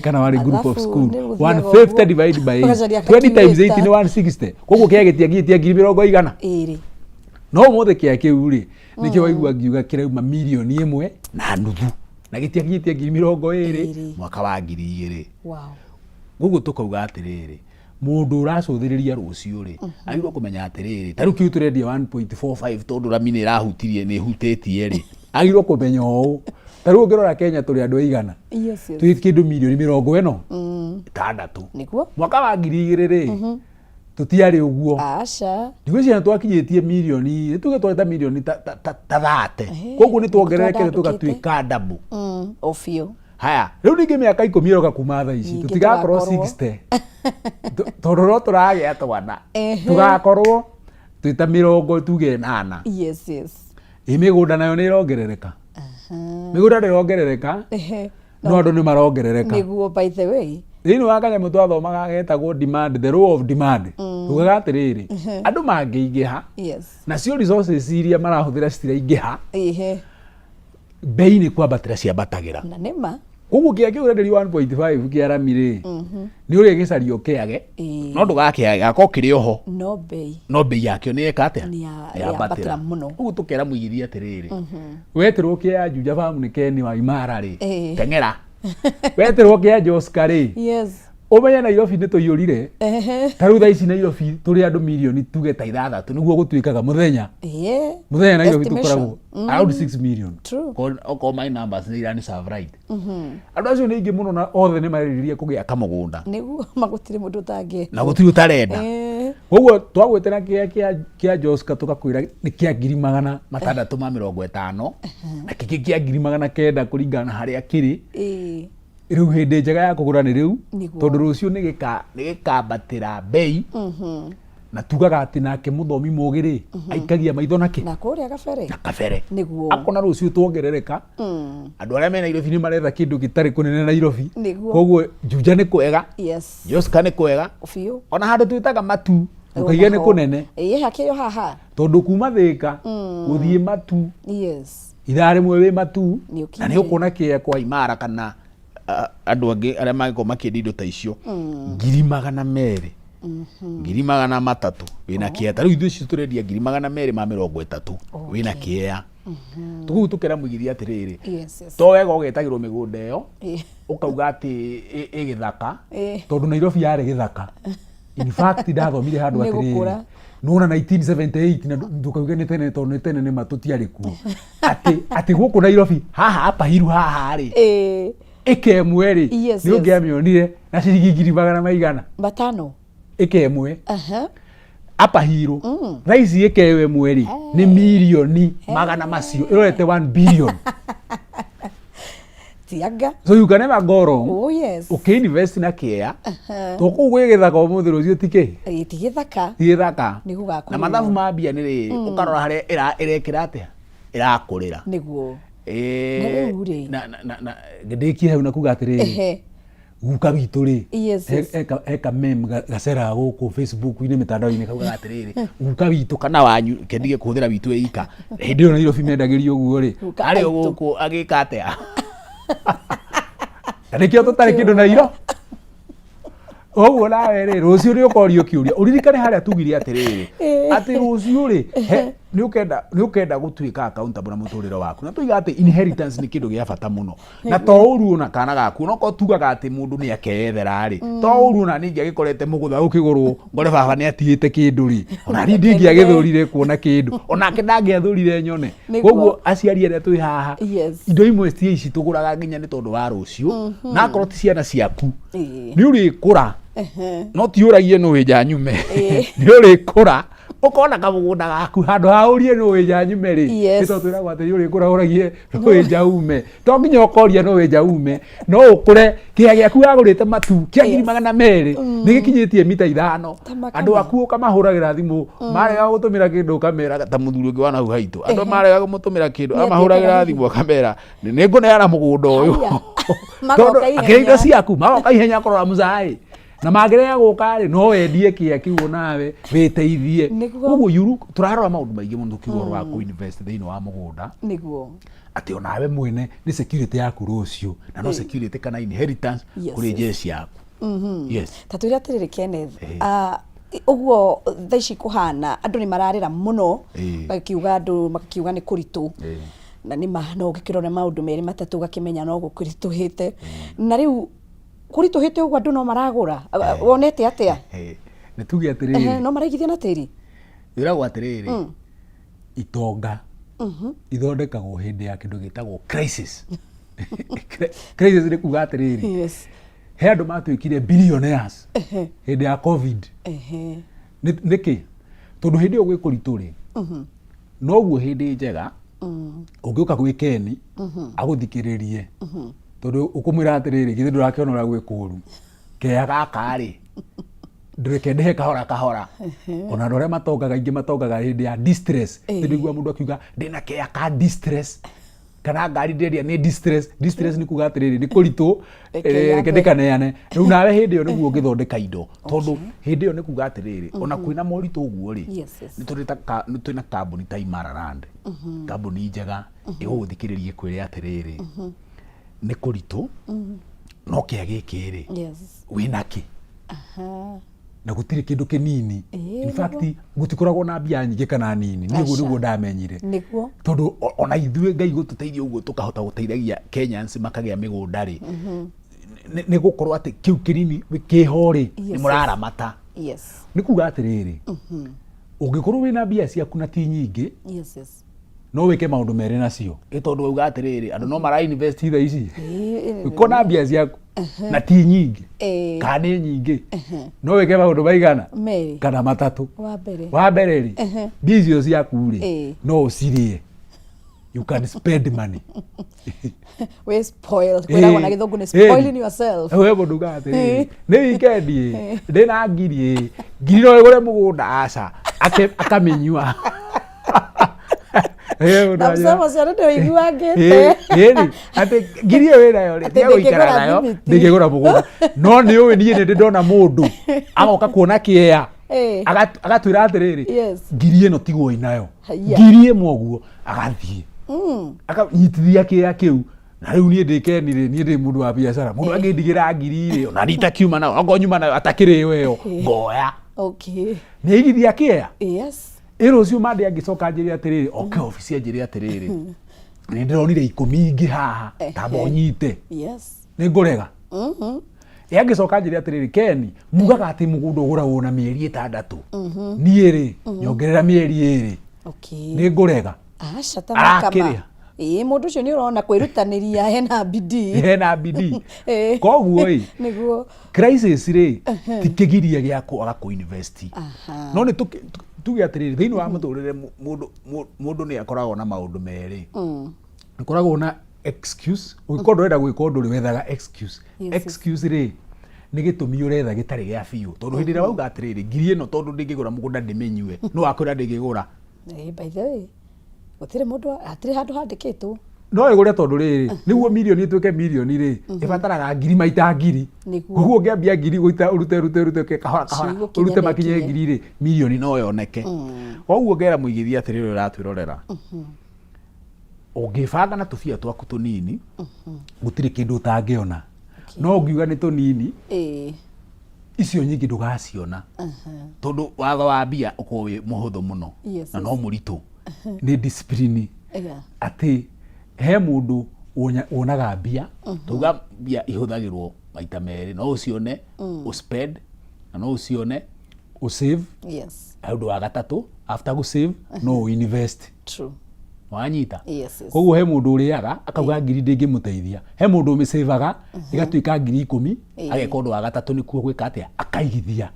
kana warĩ group of Mathabu school. nĩ gũthiaga 150 ũguo. divide by 8, Ũgacaria 20 times 8 calculator. nĩ 160. Koguo kĩrĩa gĩtiakinyĩtie ngiri mĩrongo igana. Ĩrĩ. No ũmũthĩ kĩa kĩu rĩ, nĩkĩo waigua ngiuga kĩrauma 1.5 million na gĩtiakinyĩtie 20,000 mwaka wa 2000. Koguo tũkauga atĩrĩrĩ, mũndũ ũracũthĩrĩria rũciũ rĩ, agĩrĩirwo kũmenya atĩrĩrĩ, ta rĩu kĩu tũrendia 1.45 tondũ rami nĩ ĩrahutirie, nĩ ĩhutĩtie rĩ, agĩrĩirwo kũmenya ũũ, ta rĩu ũngĩrora Kenya tũrĩ andũ aigana? Twĩ kĩndũ mirioni 60. Nĩguo. Mwaka wa 2000 rĩ, tũtiarĩ ũguo. Aca. Ndigwĩciria nĩ twakinyĩtie mirioni, nĩ tuge twarĩ ta mirioni ta 30. Koguo nĩ tuongererekete twandandũkĩte. tũgatuĩka double. O biũ. Haya, rĩu ningĩ mĩaka 10 ĩroka kuma thaa ici, Ningĩ tũtigakorwo tũgakorwo. 60, tondũ no tũragĩa twana, tũgakorwo twĩ ta mĩrongo tuge ĩnana. Ĩ mĩgũnda nayo nĩ ĩrongerereka? Mĩgũnda ndĩrongerereka, no andũ nĩ marongerereka. Nĩguo, by the way. Thĩinĩ wa kanyamũ twathomaga getagwo demand, the law of demand, tugaga atĩrĩrĩ, andũ mangĩingĩha, nacio resources iria marahũthĩra citiraingĩha, bei nĩ kwambatĩra ciambatagĩra. Na nĩ ma. Koguo kĩrĩa kĩu ũrenderio 1.5 kĩa rami rĩ, nĩ ũrĩa gĩcario kĩage, no ndũgakĩage, gakorwo kĩrĩ oho. No bei. No bei yakĩo nĩ yeka atĩa? Nĩ yambatĩra mũno. Ũguo tũkera mũigithia atĩrĩrĩ, weterwo kĩa Juja Farm nĩ Keni wa Imara rĩ, teng'era. Weterwo kĩa Joska rĩ, ũmenye Nairobi nĩ tũiyũrire. Ta rĩu thaa ici Nairobi tũrĩ andũ mirioni tuge ta ithathatũ, nĩguo gũtuĩkaga mũthenya mũthenya Nairobi Estimation. tũkoragwo around 6 million. Okorwo my numbers nĩ irani serve right. Andũ acio nĩ aingĩ mũno na othe nĩ marerirĩria kũgĩa kamũgũnda. Nĩguo, ma gũtirĩ mũndũ ũtangĩ. Na gũtirĩ ũtarenda. Koguo twagwĩtĩra kĩrĩa kĩa Joska tũkakwĩra nĩ kĩa 650,000 na kĩngĩ kĩa 900,000 kũringana na harĩa kĩrĩ. Rĩu hĩndĩ njega ya kũgũra nĩ rĩu, tondũ rũciũ nĩ gĩkambatĩra bei. Na tugaga atĩ nake mũthomi mũgĩ rĩ, aikagia maitho nakĩ? Na kũrĩa kabere. Na kabere. Nĩguo. Akona rũciũ tuongerereka, andũ arĩa me Nairobi nĩ maretha kĩndũ gĩtarĩ kũnene Nairobi. Koguo Juja nĩ kwega, Joska nĩ kwega, Biũ. Ona handũ twĩtaga Matu ũkaiga nĩ kũnene. Ĩĩ, hakĩrĩ o haha. Tondũ kuma Thĩka gũthiĩ Matu, ithaa rĩmwe wĩ Matu. Nĩ Na nĩ ũkinyire. ũkuona kĩea kwa Imara kana andũ angĩ arĩa mangĩkorwo makĩendia indo ta icio 200,000, 300,000 wĩna kĩea. Ta rĩu ithuĩ icio tũrendia 230,000, wĩna kĩea. Tũkũu tũkera mũigithia atĩrĩrĩ, to wega ũgetagĩrwo mĩgũnda ĩyo, ũkauga atĩ ĩ gĩthaka, tondũ Nairobi yarĩ gĩthaka. In fact ndathomire handũ Nĩ atĩrĩrĩ gũkũra. nona 1978 na ndũkauge nĩ tene tondũ nĩ tene nĩ ma tũtiarĩ kuo atĩ atĩ gũkũ Nairobi haha Upper Hill haha rĩ Ĩĩ. ĩka ĩmwe rĩ Yes, nĩ yes. ũngĩamĩonire na ciringi ngiri magana maigana Matano. ĩka ĩmwe Aha. Upper Hill thaa ici ĩka ĩyo ĩmwe rĩ nĩ mirioni magana macio ĩrorete 1 billion. Tiaga. So you can never go wrong. Oh yes. Ũkĩ-invest na kĩea to kũu gwĩ gĩthaka ũmũthĩ rũciũ ti kĩ Ĩĩ, ti gĩthaka. Ti gĩthaka. Nĩ gũgakũrĩra. Na mathabu ma mbia nĩ rĩrĩ, ũkarora harĩa ĩrekĩra atĩa, ĩrakũrĩra. Nĩguo. Ĩĩ, Na rĩu rĩ? Na ndĩkie hau na kuga atĩrĩrĩ, Ehe. guka witũ rĩ, Yes, yes. he ka meme gaceraga gũkũ Facebook-inĩ, mĩtandao-inĩ, kaugaga atĩrĩrĩ, guka witũ kana wanyu kendige kũhũthĩra witũ ĩika. Hĩndĩ ĩyo Nairobi mendagĩrio ũguo rĩ, Guka arĩ aitũ. gũkũ agĩka atĩa? Na nĩkĩo tũtarĩ kĩndũ Nairo ũguo. Nawe rĩ, rũciũ nĩ ũkorio kĩũria, ũririkane harĩa tugire atĩrĩrĩ, atĩ rũciũ rĩ, nĩ ũkenda gũtuĩka accountable na mũtũrĩre waku, na tuiga atĩ inheritance nĩ kĩndũ gĩa bata mũno, na to ũru ona kana gaku, onokorwo tugaga atĩ mũndũ nĩ akeyethera rĩ, to ũru ona niĩ ingĩagĩkorete mũgũtha ũkĩgũrwo ngore baba nĩ atigĩte kĩndũ rĩ, ona niĩ ndingĩagĩthũrire kuona kĩndũ, onake ndangĩathũrire nyone. Nĩguo. Koguo aciari arĩa twĩ haha, Yes. indo imwe cia ici tũgũraga nginya nĩ tondũ wa rũciũ, na akorwo ti ciana ciaku, Ĩĩ. nĩ ũrĩkũra, no ti ũragie nũ wĩnja nyume. Ĩĩ. Nĩ ũrĩkũra ũkona kamũgũnda gaku, handũ ha ũrie nũ wĩnja nyume rĩ, Yes. nĩ tondũ twĩragwo atĩ nĩ ũrĩkũra ũragie nũ wĩnja ume. To nginya ũkoria nũ wĩnja ume, no ũkũre kĩea gĩaku wagũrĩte matu kĩa ngiri 200 nĩ gĩkinyĩtie mita 5. Kama Andũ kama. aku ũkamahũragĩra thimũ, marega gũtũmĩra kĩndũ ũkamera ta mũthuri ũngĩ wa nahau haitũ, andũ marega kũmũtũmĩra kĩndũ, Nĩ amahũragĩra atiĩkaga thimũ akamera nĩ ngũneana mũgũnda ũyũ. Haya. Tondũ Magoka ihenya. akĩrĩa indo ciaku magoka ihenya kũrora mũcaĩ, na mangĩrega gũka rĩ, no wendie kĩa kĩu onawe wĩteithie. Nĩguo. Koguo yuru tũrarora maũndũ maingĩ mũno tũkiuga ũhoro wa kũ-invest thĩinĩ wa mũgũnda, Nĩguo. atĩ onawe mwene nĩ security yaku rũciũ, na no security kana inheritance Yes, kũrĩ yes. jeshi yaku. Yes. Ta twĩre atĩrĩrĩ Kenneth, ũguo thaa ici kũhana, andũ nĩ mararĩra mũno, magakiuga, andũ magakiuga nĩ kũritũ, na nĩ ma no ũngĩkĩrora maũndũ merĩ matatũ ũgakĩmenya no gũkĩritũhĩte. Na rĩu kũritũhĩte ũguo, andũ no maragũra? Wonete atĩa? Nĩ tuge atĩrĩrĩ, No maraigithia na tĩri? Wĩragwo atĩrĩrĩ, itonga ithondekagwo hĩndĩ ya kĩndũ gĩtagwo crisis. Crisis nĩ kuga atĩrĩrĩ, he andũ matuĩkire billionaires hĩndĩ ya COVID. Nĩkĩ? Tondũ hĩndĩ ĩyo gwĩ kũritũ rĩ, noguo hĩndĩ njega ũngĩũka gwĩ Keni agũthikĩrĩrie, tondũ ũkũmwĩra atĩrĩrĩ, githĩ ndũrakĩona ũrĩa gwĩ kũũru, kea gaka rĩ, ndũreke ndĩhe kahora kahora. Ona andũ arĩa matongaga aingĩ matongaga hĩndĩ ya distress. Nĩ ndĩigua mũndũ akiuga ndĩna kea ka distress, kana ngari ndĩrendia nĩ distress. Distress nĩ kuga atĩrĩrĩ, nĩ kũritũ, Reke reke nyambe. ndĩkaneane rĩu. Nawe hĩndĩ ĩyo nĩguo ũngĩthondeka indo, tondũ hĩndĩ ĩyo nĩ kuga atĩrĩrĩ, ona kwĩna moritũ ũguo rĩ, nĩ twĩna kambuni ta Imara Land, kambuni njega ĩgũgũthikĩrĩria ĩkwĩre atĩrĩrĩ, nĩ kũritũ, no kĩa gĩkĩ rĩ, wĩna kĩ, na gũtirĩ kĩndũ kĩnini. In fact, gũtikoragwo na mbia nyingĩ kana nini, nĩguo Aca. nĩguo ndamenyire. Tondũ ona ithuĩ Ngai gũtũteithia ũguo tũkahota gũteithagia Kenyans makagĩa mĩgũnda rĩ, nĩ gũkorwo atĩ kĩu kĩnini kĩho rĩ, nĩ mũraramata. Nĩ kuga atĩrĩrĩ, ũngĩkorwo wĩna mbia ciaku na ti nyingĩ, no wĩke maũndũ merĩ nacio. Ĩ tondũ wauga atĩrĩrĩ, andũ no mara invest thaa ici. Ũngĩkorwo na mbia ciaku na ti nyingĩ, kana nĩ nyingĩ, no wĩke maũndũ maigana Merĩ. kana matatũ. Wa mbere. Wa mbere rĩ, mbia icio ciaku rĩ, no ũcirĩe, you can spend money. We spoil, kwĩragwo na gĩthũngũ nĩ spoiling yourself. We mũndũ ugaga atĩrĩrĩ, nĩ weekend ĩ, ndĩna ngiri ĩ, ngiri no ĩgũre mũgũnda? Aca. Akamĩnyua. Na msemo ũcio nĩ ndĩũiguangĩte. Ĩni atĩ ngiri ĩyo wĩnayo rĩ, Atĩ ndĩgũikara ndĩngĩgũra nayo, thimiti. ndĩngĩgũra mũgũnda. No nĩ ũĩ niĩ nĩ ndĩ ndona mũndũ agoka kuona kĩea, agatwĩra atĩrĩrĩ, ngiri ĩno tigwo nayo, Haiya. ngiri ĩmwe ũguo, agathiĩ akanyitithia kĩea kĩu. Na rĩu niĩ ndĩ Keni rĩ, niĩ ndĩ mũndũ wa biacara, mũndũ angĩndigĩra ngiri rĩ, ona niĩ itakiuma nayo, okorwo nyuma nayo atakĩrĩ ĩyo ĩyo, ngoya. Nĩ aigithia kĩea. Ĩ rũciũ mande angĩcoka anjĩre atĩrĩrĩ, oke obici anjĩre atĩrĩrĩ, nĩ ndĩronire 10 ingĩ haha, tamba ũnyite. Nĩ ngũrega? Ĩ angĩcoka anjĩre atĩrĩrĩ Ken mugaga atĩ mũgũnda ũgũragwo na mĩeri ĩtandatũ niĩ rĩ nyongerera mĩeri ĩrĩ Okay. nĩ ngũrega Aca ta Arakĩrĩa. makama. Ĩĩ mũndũ ũcio nĩ ũrona kwĩrutanĩria hena bidii. Hena bidii. Ĩĩ. Koguo ĩ Nĩguo. crisis rĩ ti kĩgiria gĩa kwaga kũ invest Aha. no nĩ tuge atĩrĩrĩ thĩinĩ wa mũtũrĩre mũndũ mũndũ nĩ akoragwo na maũndũ merĩ akoragwo na excuse ũngĩkorwo ndũrenda gwĩka ũndũ rĩ wethaga excuse Yes, yes. excuse rĩ nĩ gĩtũmi ũretha gĩtarĩ gĩa biũ tondũ hĩndĩ ĩrĩa wauga atĩrĩrĩ ngiri ĩno tondũ ndĩngĩgũra mũgũnda ndĩmĩnyue no wakwĩra ndĩngĩgũra Eh, by the way gũtirĩ mũndũ hatirĩ handũ handĩkĩtwo no ĩgũre tondũ rĩrĩ nĩguo mirioni ĩtuĩke mirioni rĩ ĩbataraga ngiri maita ngiri Nĩguo. koguo ũngĩambia ngiri gũita ũrute ũrute ũrute ũke kahora kahora Cigũkinya ũrute na makinye ikinye. ngiri rĩ mirioni no yoneke koguo ngera mũigithia atĩrĩrĩ ũratwĩrorera ũngĩbanga na tũbia twaku tũnini gũtirĩ kĩndũ ũtangĩona no ũngiuga nĩ tũnini Ĩĩ. icio nyingĩ ndũgaciona tondũ watho wa mbia ũkoragwo wĩ mũhũthũ mũno Yes, na yes. no mũritũ nĩ discipline Yeah. atĩ he mũndũ wonaga mbia tauga mbia ihũthagĩrwo maita merĩ no ũcione ũspend na no ũcione ũsave Yes. na ũndũ wa gatatũ after gũsave no ũinvest True. wanyita Yes, yes. koguo he mũndũ ũrĩaga akauga ngiri ndĩngĩmũteithia he mũndũ ũmĩcĩvaga ĩgatuĩka ngiri ikũmi Ĩĩ. ageka ũndũ wa gatatũ nĩkuo gwĩka atĩa akaigithia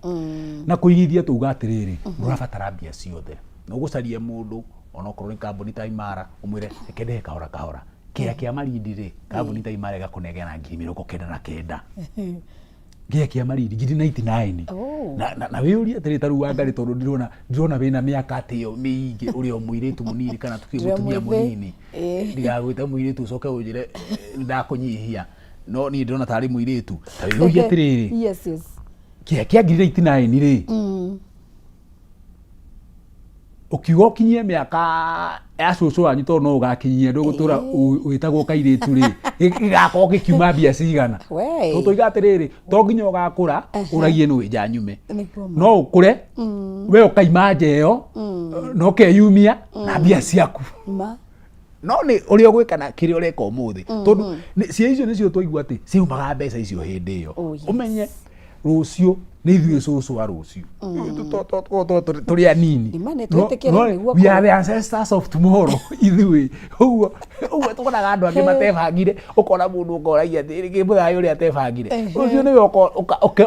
na kũigithia tuga atĩrĩrĩ ndũrabatara mbia ciothe no ũgũcaria mũndũ onokorwo nĩ kambuni ta imara ũmwĩre reke ndehe kahora kahora kĩrĩa kĩa marindi rĩ kambuni ta imara ĩgakũnengera ngiri 99 ngĩa kĩa marindi ngiri 99 Oh. na, na, na wĩyũrie atĩrĩ ta rĩu Wangari tondũ ndĩrona ndĩrona wĩna mĩaka atĩ ĩyo mĩingĩ ũrĩ o mũirĩtu mũnini kana tukie Ndĩrĩ o mũtumia mwĩthĩ. mũnini Ĩĩ. ndigagwĩte mũirĩtu ũcoke ũnjĩre eh, ndakũnyihia no niĩ ndĩrona tarĩ mũirĩtu ta wĩyũrie atĩrĩrĩ Yes, yes. kĩa kĩa ngiri 99 rĩ ũkiuga ũkinyie mĩaka ya cũcũ wanyu tondũ no ũgakinyia ndũgũtũra wĩtagwo kairĩtu rĩ gĩgakorwo gĩkiuma mbia cigana We. tondũ tũiga atĩrĩrĩ to nginya ũgakũra ũragie nĩ wĩnja nyume Nĩguo ma. no ũkũre we ũkaima nja ĩyo na ũkeyumia na mbia ciaku Ma. no nĩ ũrĩa ũgwĩka na kĩrĩa ũreka ũmũthĩ tondũ cia icio nĩcio twaigua atĩ ciumaga mbeca icio hĩndĩ ĩyo Oh, yes. ũmenye rũciũ nĩ ithuĩ cũcũ a rũciũ tũrĩ anini Ima nĩ No- twĩtĩkĩre no, nĩguo we are the ancestors of tomorrow ithuĩ ũguo ũguo tuonaga andũ angĩ matebangire ũkona mũndũ ũkoragia atĩrĩ kĩmũthayũ ũrĩa atebangire rũciũ nĩwe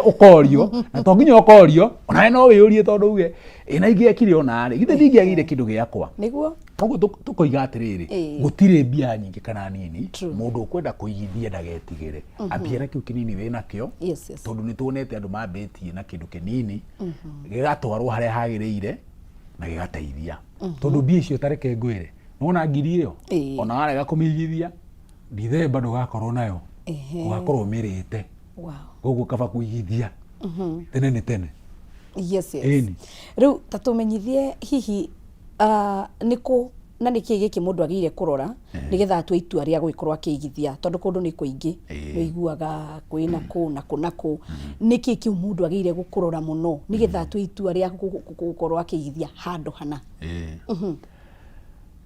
ũkorio na to nginya ũkorio onawe no wĩyũrie tondũ uge ĩ na ingĩekire ona rĩ githĩ ndingĩagire kĩndũ gĩakwa Nĩguo. koguo tũkoiga atĩrĩrĩ Ĩĩ. gũtirĩ mbia nyingĩ kana nini True. mũndũ ũkwenda kũigithia ndagetigĩre ambie na kĩu kĩnini wĩ nakĩo Yes, yes. tondũ nĩ tuonete andũ mambĩtie na kĩndũ kĩnini gĩgatwarwo harĩa hagĩrĩire na gĩgateithia tondũ mbia icio tareke ngwĩre nona ngiri ĩyo Ĩĩ. ona warega kũmĩigithia ndithemba ndũgakorwo nayo Ehe. ũgakorwo ũmĩrĩte Wow. koguo kaba kũigithia tene nĩ tene Yes, yes. Ĩni. Rĩu ta tũmenyithie hihi nĩ kũ na nĩ kĩĩ gĩkĩ mũndũ agĩrĩire kũrora nĩgetha atue itua rĩa gũgĩkorwo akĩigithia tondũ kũndũ nĩ kũingĩ nĩ ũiguaga kwĩ na kũ na kũ na kũ nĩ kĩĩ kĩu mũndũ agĩrĩire gũkũrora mũno nĩgetha atue itua rĩa gũkorwo akĩigithia handũ hana.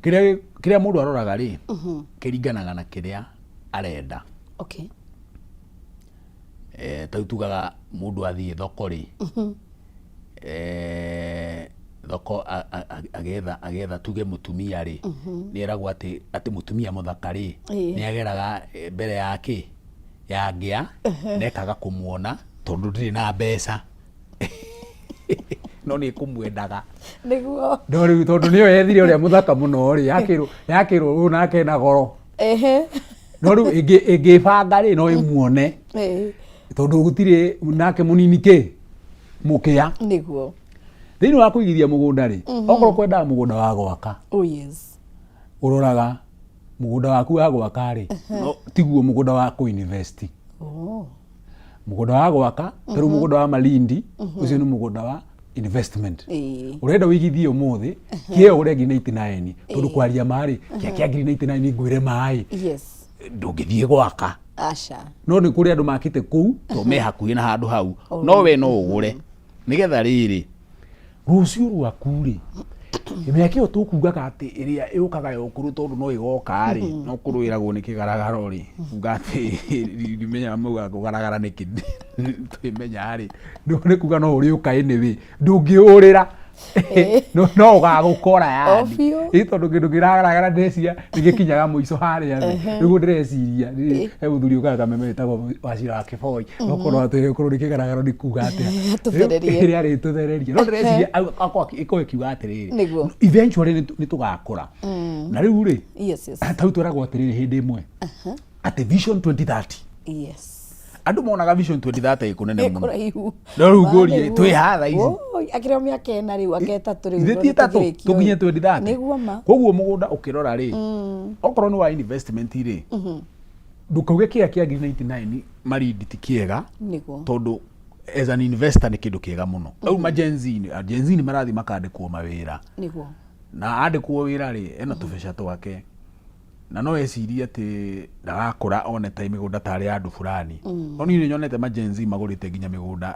Kĩrĩa kĩrĩa mũndũ aroraga rĩ kĩringanaga na kĩrĩa arenda. Okay. Ta rĩu tugaga mũndũ athiĩ thoko rĩ, thoko agetha agetha tuge mũtumia rĩ, nĩ eragwo atĩ atĩ mũtumia mũthaka rĩ nĩ ageraga mbere ya kĩ ya ngĩa na ĩkaga kũmuona tondũ ndĩrĩ na mbeca no nĩ ĩkũmwendaga. Nĩguo. No rĩu tondũ nĩyo yethire ũrĩa mũthaka mũno rĩ, yakĩrwo yakĩrwo ũyũ nake ena goro. No rĩu ĩngĩbanga rĩ no ĩmuone tondũ gũtirĩ nake mũnini kĩ mũkĩa. Nĩguo. Thĩinĩ wa kũigithia mũgũnda rĩ, okorwo kwendaga mũgũnda wa gwaka, Oh yes. ũroraga mũgũnda waku wa gwaka rĩ, no tiguo mũgũnda wa kũ-invest. Oh. Mũgũnda wa gwaka, ta rĩu mũgũnda wa Malindi, ũcio nĩ mũgũnda wa investment. Ũrenda ũigithie ũmũthĩ, kĩo ũgũre ngiri 99, tondũ kwaria ma rĩ, kĩa kĩa ngiri 99 ngwĩre ma ĩ, Yes. ndũngĩthiĩ gwaka. Aca. No nĩ kũrĩ andũ makĩte kũu, tondũ me hakuhĩ na handũ hau, no we no ũgũre. Nĩgetha rĩrĩ, rũciũ rwaku rĩ, Mĩaka ĩyo tũkugaga atĩ ĩrĩa yũkaga ya ũkũrũ tondũ no ĩgoka rĩ, no kũrũĩragwo nĩ kĩgaragaro rĩ, kuga atĩ ndimenyaga maugaga kũgaragara nĩkĩ twĩmenya rĩ, nĩ kuga no ũrĩũka anyway, ndũngĩũrĩra. No no ũgagũkora O yani. biũ. Ĩ tondũ kĩndũ kĩragaragara ndĩreciria nĩ gĩkinyaga mũico harĩa thĩ. Nĩguo ndĩreciria nĩ- he mũthuri ũkaga kameme wĩtagwo Wachira wa Kĩboi. No korwo atwĩre korwo nĩ kĩgaragaro nĩ kuga atĩa. Atũthererie. Rĩrĩa arĩtũthereria. No ndĩreciria akorwo ĩkorwo ĩkiuga atĩrĩrĩ. Nĩguo. Eventually nĩ tũgakũra. Na rĩu rĩ, Yes, yes. ta rĩu tweragwo atĩrĩrĩ hĩndĩ ĩmwe atĩ Vision 2030. Yes. Andũ monaga Vision 2030 ĩ kũnene Ĩ mũno. kũraihu. No rĩu ngũrie, Nĩguo. twĩ haha thaa ici? Woi, akĩrĩ o mĩaka ĩna rĩu anga ĩtatũ rĩu. Ithuĩ ti ĩtatũ tũkĩrĩkia tũkinye ũyũ. 2030. Nĩguo ma. Koguo mũgũnda ũkĩrora rĩ, okorwo nĩ wa investment rĩ, ndũkauge kĩea kĩa ngiri 99 Malindi ti kĩega Nĩguo. tondũ as an investor nĩ kĩndũ kĩega mũno. Rĩu ma Gen Z Gen Z nĩ marathiĩ makandĩkwo mawĩra Nĩguo. na andĩkwo wĩra rĩ ena tũbeca twake na no ecirie atĩ ndagakũra one ta mĩgũnda tarĩ ya andũ fulani. No niĩ nĩ nyonete ma Gen Z magũrĩte nginya mĩgũnda.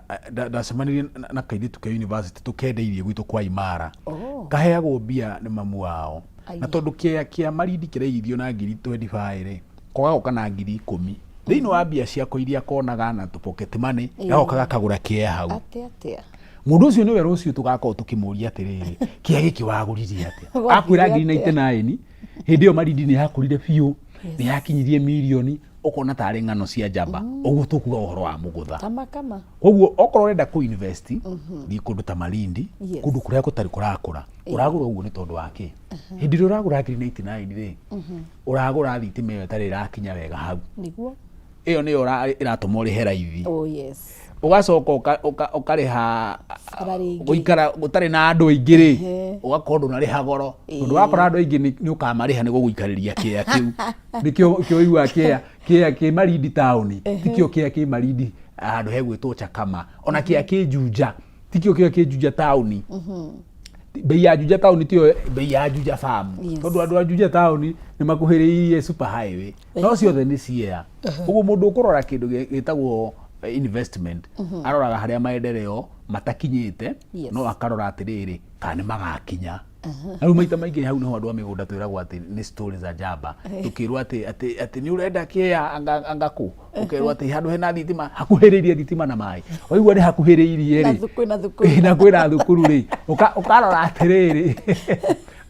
Ndacemanirie na kairĩtu ke university tũkendeirie gwitũ kwa Imara. Oh. Kaheagwo mbia nĩ mamu wao. Na Aya. tondũ kĩea kĩa Malindi kĩraigithio na ngiri 25 rĩ, kogagoka na ngiri ikũmi. Thĩinĩ wa mbia ciako iria konaga na tũ pocket money, gagoka gakagũra kĩea hau. Atĩa atĩa. Mũndũ ũcio nĩwe rũciũ tũgakorwo tũkĩmũria atĩrĩrĩ, kĩea gĩkĩ wagũrire atĩa? Gwathiire Akwĩra ngiri atĩa? 99, hĩndĩ ĩyo Malindi nĩ yakũrire biũ, nĩ yakinyirie mirioni, ũkona tarĩ ng'ano cia njamba. Ũguo tũkuga ũhoro wa mũgũtha. Kama kama. Koguo okorwo ũrenda kũ invest, thiĩ kũndũ ta Malindi, Yes. kũndũ kũrĩa gũtarĩ kũrakũra. Ũragũra ũguo nĩ tondũ wa kĩ? Hĩndĩ ĩrĩa ũragũra ngiri 99 rĩ, ũragũra thitima ĩyo ĩtarĩ ĩrakinya wega hau. Nĩguo. Ĩyo nĩyo ĩratũma ũrĩhe raithi. Oh yes. Ũgacoka ũkarĩha Bara rĩngĩ. gũikara gũtarĩ na andũ aingĩ rĩ, Ehe. ũgakorwo ndũnarĩha goro. Tondũ wakora andũ aingĩ nĩ ũkamarĩha nĩ gũgũikarĩria kĩea kĩu. Nĩkĩo kĩo ũiguaga kĩea kĩ Malindi taũni, tikĩo kĩea kĩ Malindi handũ hegwĩtwo Chakama. Ona kĩea kĩ Juja, tikĩo kĩea kĩ Juja taũni. Bei ya Juja taũni tiyo bei ya Juja farm. Yes. Tondũ andũ a Juja taũni nĩ makuhĩrĩirie super highway. No ciothe nĩ ciea. Ũguo mũndũ ũkũrora kĩndũ gĩtagwo investment, aroraga harĩa maendeleo matakinyĩte, Yes. no akarora atĩrĩrĩ, kana nĩ magakinya. Na rĩu maita maingĩ hau nĩho andũ a mĩgũnda twĩragwo atĩ nĩ stories za njamba. Tũkĩrwo atĩ nĩ ũrenda kĩea anga kũ? Ũkerwo atĩ handũ hena thitima, hakuhĩrĩirie thitima na maĩ. Waigua nĩ hakuhĩrĩirie Na rĩ. kwĩna thukuru. Na kwĩna thukuru rĩ, ũkarora atĩrĩrĩ,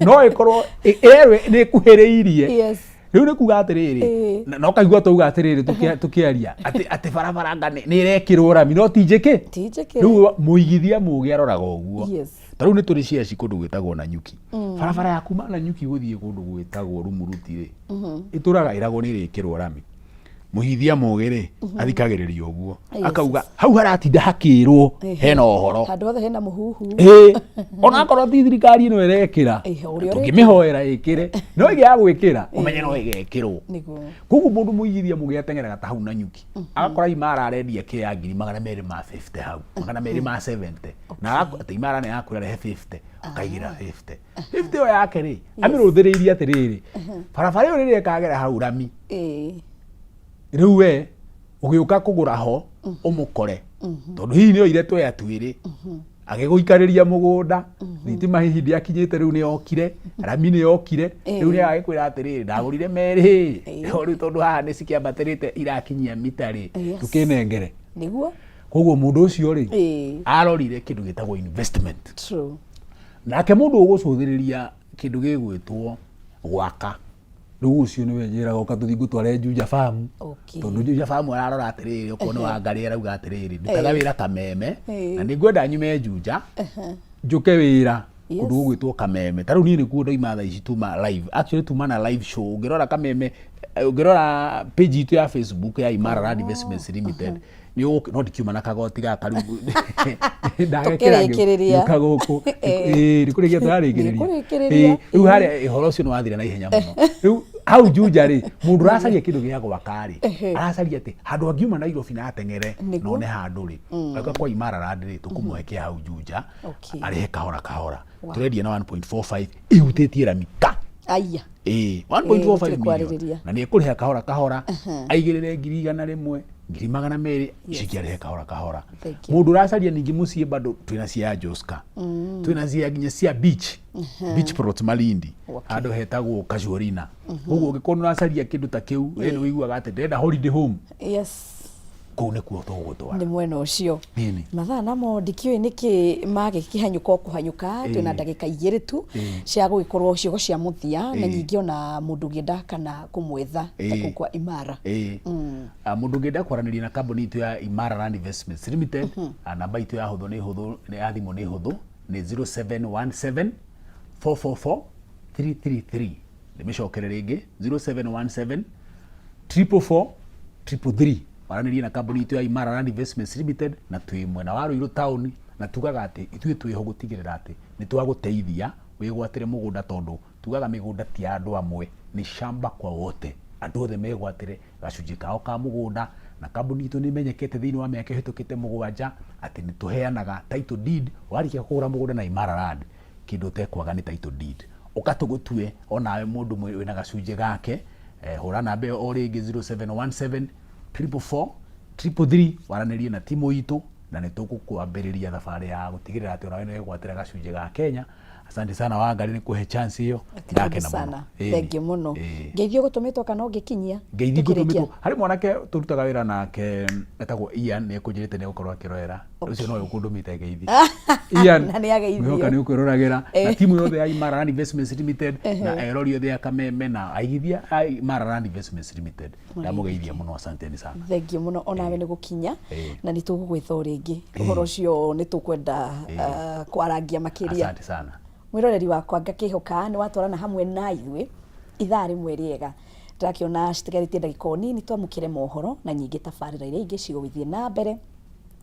no ĩkorwo ĩrerwo nĩ ĩkuhĩrĩirie. Yes. Rĩu nĩ kuga atĩrĩrĩ, na ũkaigua twauga atĩrĩrĩ tũkĩaria, atĩ barabara anga nĩ ĩrekĩrwo rami, no ti njĩkĩ. Ti njĩkĩre. Rĩu mũigithia mũgĩ aroraga ũguo. Yes. Ta rĩu nĩ tũrĩ shares kũndũ gwĩtagwo Nanyuki. Barabara ya kuma Nanyuki gũthiĩ kũndũ gwĩtagwo Rumuruti rĩ, ĩtũraga ĩragwo nĩ ĩrĩkĩrwo rami. Mũhithia mũgĩ rĩ, athikagĩrĩria ũguo. Yes. Akauga, hau haratinda hakĩrwo hena ũhoro. Handũ hothe hena mũhuhu. Ĩĩ, onakorwo ti thirikari ĩno ĩrekĩra, Ĩĩ, ũrĩa tũngĩmĩhoera ĩkĩre, no ĩngĩaga gwĩkĩra, ũmenye no ĩgekĩrwo. Nĩguo. Koguo mũndũ mũigithia mũgĩ ateng'eraga ta hau Nanyuki, agakora Imara arendia kĩa ngiri magana merĩ ma 50 hau, magana merĩ ma 70. Na atĩ Imara nĩ yakwĩra rehe 50, ũkaigĩra 50. 50 ĩyo yake rĩ, amĩrũthĩrĩirie atĩrĩrĩ, barabara ĩyo rĩrĩa ĩkagera hau rami, rĩu we ũgĩũka kũgũra ho ũmũkore, tondũ hihi nĩ oire twea twĩrĩ, agĩgũikarĩria mũgũnda, thitima hihi ndĩakinyĩte rĩu nĩ yokire, rami nĩ yokire, rĩu nĩ agagĩkwĩra atĩrĩrĩ, ndagũrire merĩ, no rĩu tondũ haha nĩ cikĩambatĩrĩte irakinyia mita rĩ, ndũkĩnengere. Nĩguo. Koguo mũndũ ũcio rĩ, arorire kĩndũ gĩtagwo investment. True. Nake mũndũ ũgũcũthĩrĩria kĩndũ gĩgwĩtwo gwaka, rĩu ũcio nĩwe njĩraga ũka tũthiĩ ngũtware Juja Farm. Okay. Tondũ Juja Farm ararora atĩrĩrĩ, okorwo nĩ Wangarĩ arauga atĩrĩrĩ, ndutaga wĩra Kameme, Ĩĩ. na nĩngwenda nyume Juja, njũke wĩra Yes. kũndũ gũgwĩtwo Kameme. Ta rĩu niĩ nĩkuo ndoima thaa ici tuma live. Actually tuma na live show. Ũngĩrora Kameme, ũngĩrora page itũ ya Facebook ya Imara Land Investments Limited, nĩ ũgũkĩ no ndikiuma na kagoti gaka rĩu. Ndagekĩra Tũkĩrĩkĩrĩria. ngĩũka gũkũ. Ĩĩ, nĩ kũrĩkia tũrarĩkĩrĩria. Nĩ kũrĩkĩrĩria. Ĩĩ, rĩu harĩa ũhoro ũcio nĩ wathira na ihenya mũno. Rĩu hau Juja rĩ, mũndũ ũracaria kĩndũ gĩa gwaka rĩ, aracaria atĩ handũ angiuma Nairobi na ateng'ere Nĩguo. na one handũ rĩ, agĩũka kwa Imara Land rĩ, tũkũmũhe kĩa hau Juja, Okay. arĩhe kahora kahora. Wow. Tũrendia na 1.45 ĩhutĩtie rami ta. Aya. Ĩĩ, Ĩĩ, 1.45 gũtirĩ million. kwarĩrĩria. Na nĩ ekũrĩha kahora kahora, aigĩrĩre ngiri igana rĩmwe, 200,000 cikĩarĩhe kahora kahora. Thank you. Mũndũ ũracaria ningĩ mũciĩ bado twĩna cia Joska, twĩna cia nginya cia beach, beach plot Malindi, handũ hetagwo Casuarina. Koguo ũngĩkorwo nĩ ũracaria kĩndũ ta kĩu, we nĩ ũiguaga atĩ ndĩrenda holiday home, Yes. kũu nĩkuo tũgũgũtwara. Nĩ mwena ũcio. Ĩni. Mathaa namo ndikĩũĩ nĩkĩ magĩkĩhanyũka o kũhanyũka, twĩna ndagĩka 2 tu cia gũgĩkorwo ciugo cia mũthia na nyingĩ ona mũndũ ũngĩenda kana kũmwetha ta kũu kwa Imara. Mũndũ ũngĩenda kwaranĩria na kambuni itũ ya Imara Land Investments Limited, namba itũ ya hũthũ nĩ hũthũ, nĩ ya thimũ nĩ hũthũ, nĩ 0717 444 333. Ndĩmĩcokere rĩngĩ, 0717 444 333. Waranĩrie na kambuni itũ ya Imara Land Investments Limited, na twĩ mwena wa Ruiru town, na tugaga atĩ ithuĩ twĩho gũtigĩrĩra atĩ nĩ twagũteithia wĩgwatĩre mũgũnda, tondũ tugaga mĩgũnda ti ya andũ amwe, nĩ shamba kwa wote, andũ othe megwatĩre gacunjĩ kao ka mũgũnda. Na kambuni itũ nĩ ĩmenyekete thĩinĩ wa mĩaka ĩhĩtũkĩte 7 atĩ nĩ tũheanaga title deed. Warĩkia kũgũra mũgũnda na Imara Land, kĩndũ ũtekwaga nĩ title deed. Ũka tũgũtue onawe mũndũ wĩna gacunjĩ gake. Hũra namba ĩyo o rĩngĩ, 0717 444 333, waranĩrie na timu itũ na nĩ tũgũkwambĩrĩria thabarĩ ya gũtigĩrĩra atĩ onawe nĩ wegwatĩra gacunjĩ ga Kenya. Asante sana Wangari nĩ kũhe chance ĩyo. Karibu Ndakena mũno. sana. Ĩni. Thank you mũno. Ngeithi ũgũtũmĩtwo kana ũngĩkinyia? Ngeithi Tũkĩrĩkia. ngũtũmĩtwo harĩ mwanake tũrutaga wĩra nake etagwo Ian, nĩ ekũnjĩrĩte nĩ egũkorwo akĩrorera ũcio, nowe ũkũndũmĩte ngeithi Ian. Na nĩ ageithio. Mwĩhoka nĩ ũkwĩroragĩra na timu yothe ya Imara Land Investments Limited na erori othe ya Kameme na aigithia a Imara Land Investments Limited, ndamũgeithia mũno, asanteni sana. Thank you mũno onawe nĩ gũkinya, na nĩ tũgũgwĩtha o rĩngĩ, ũhoro ũcio nĩ tũkwenda kwarangia makĩria. Asante sana. Mwĩroreri wakwa, ngakĩhoka nĩ watwarana hamwe na ithuĩ ithaa rĩmwe rĩega. Ndĩrakĩona citigarĩtie ndagĩka o nini twamũkĩre mohoro na nyingĩ tabarĩra iria ingĩ cigũgĩthiĩ na mbere.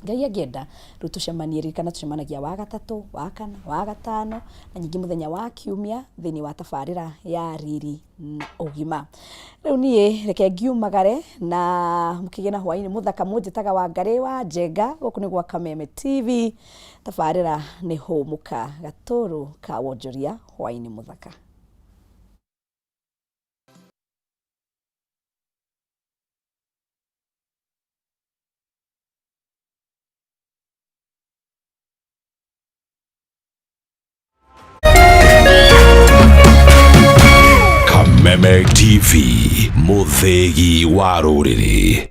Ngai angĩenda rĩu tũcemanie, ririkana tũcemanagia wa gatatũ, wa kana, wa gatano na nyingĩ mũthenya wa kiumia thĩinĩ wa tabarĩra ya Riri na Ũgima. Rĩu niĩ reke ngiumagare na mũkĩgĩe na hwainĩ mũthaka. Mũnjĩtaga Wangarĩ wa Njenga, gũkũ nĩ gwa Kameme TV, tabarĩra nĩ Hũmũka Gatũrũ ka Wonjoria. Hwainĩ mũthaka. Kameme TV, mũthĩgi wa rũrĩrĩ.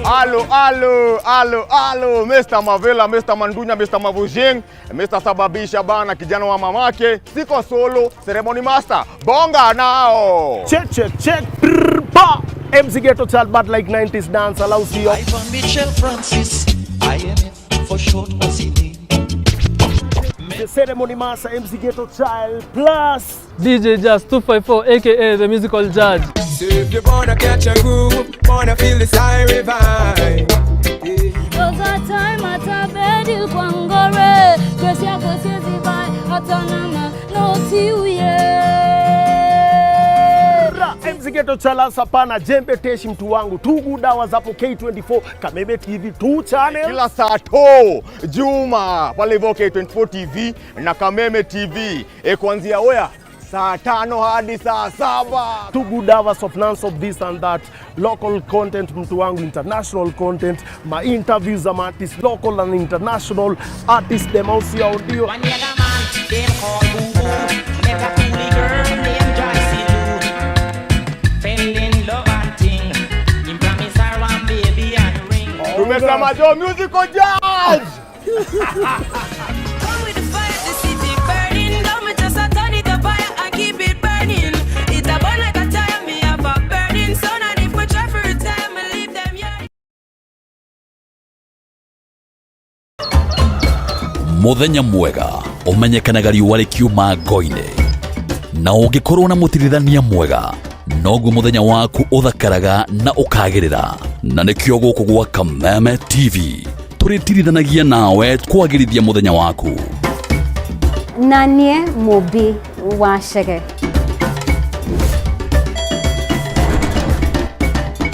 Alo, alo, alo, alo, Mr. Mavela, Mr. Mandunya, Mr. Mavujing, Mr. Sababisha bana, kijana wa mamake, siko solo, ceremony master, bonga nao. Check, check, check. Brr, ba. MC Ghetto Child, but like 90s dance, allows you. Ivan Mitchell Francis, IMF for short was his name. The ceremony master, MC Ghetto Child, plus DJ Jazz 254, aka the musical judge. So if you wanna catch a groove, wanna feel this high revive. Cause a time atabedi kwa ngore Kwesi yako siwezi buy hata nama noti uye. Ra, MC Ghetto Child sapana jembe teshi mtu wangu tugu dawa zapo K24 Kameme TV 2 channel Kila saa to Juma pale hivyo K24 TV na Kameme TV, kuanzia oya saa 5 hadi saa 7. Two good hours of non-stop this and that, local content mtu wangu, international content, ma interviews za ma artists, local and international artists them out here audio. One yellow man, them call Boo Boo. Met a coolie girl named Joyce Lou. Fell in love and thing. Him promise her one baby and ring. Mr. Majo, musical judge. Burning down, me just a turn it up higher and keep it burning. It a burn like a tire, me have a burning sun, and if we try for retire, me leave them yeah. Muthenya mwega ũmenyekanaga riũa rĩkiuma ngo-inĩ, na ũngĩkorwo na mũtirithania mwega noguo mũthenya waku ũthakaraga na ũkagĩrĩra. Na nĩkĩo gũkũ gwa Kameme TV tũrĩtirithanagia nawe kwagĩrithia mũthenya waku. Na niĩ Mũmbi wa Chege.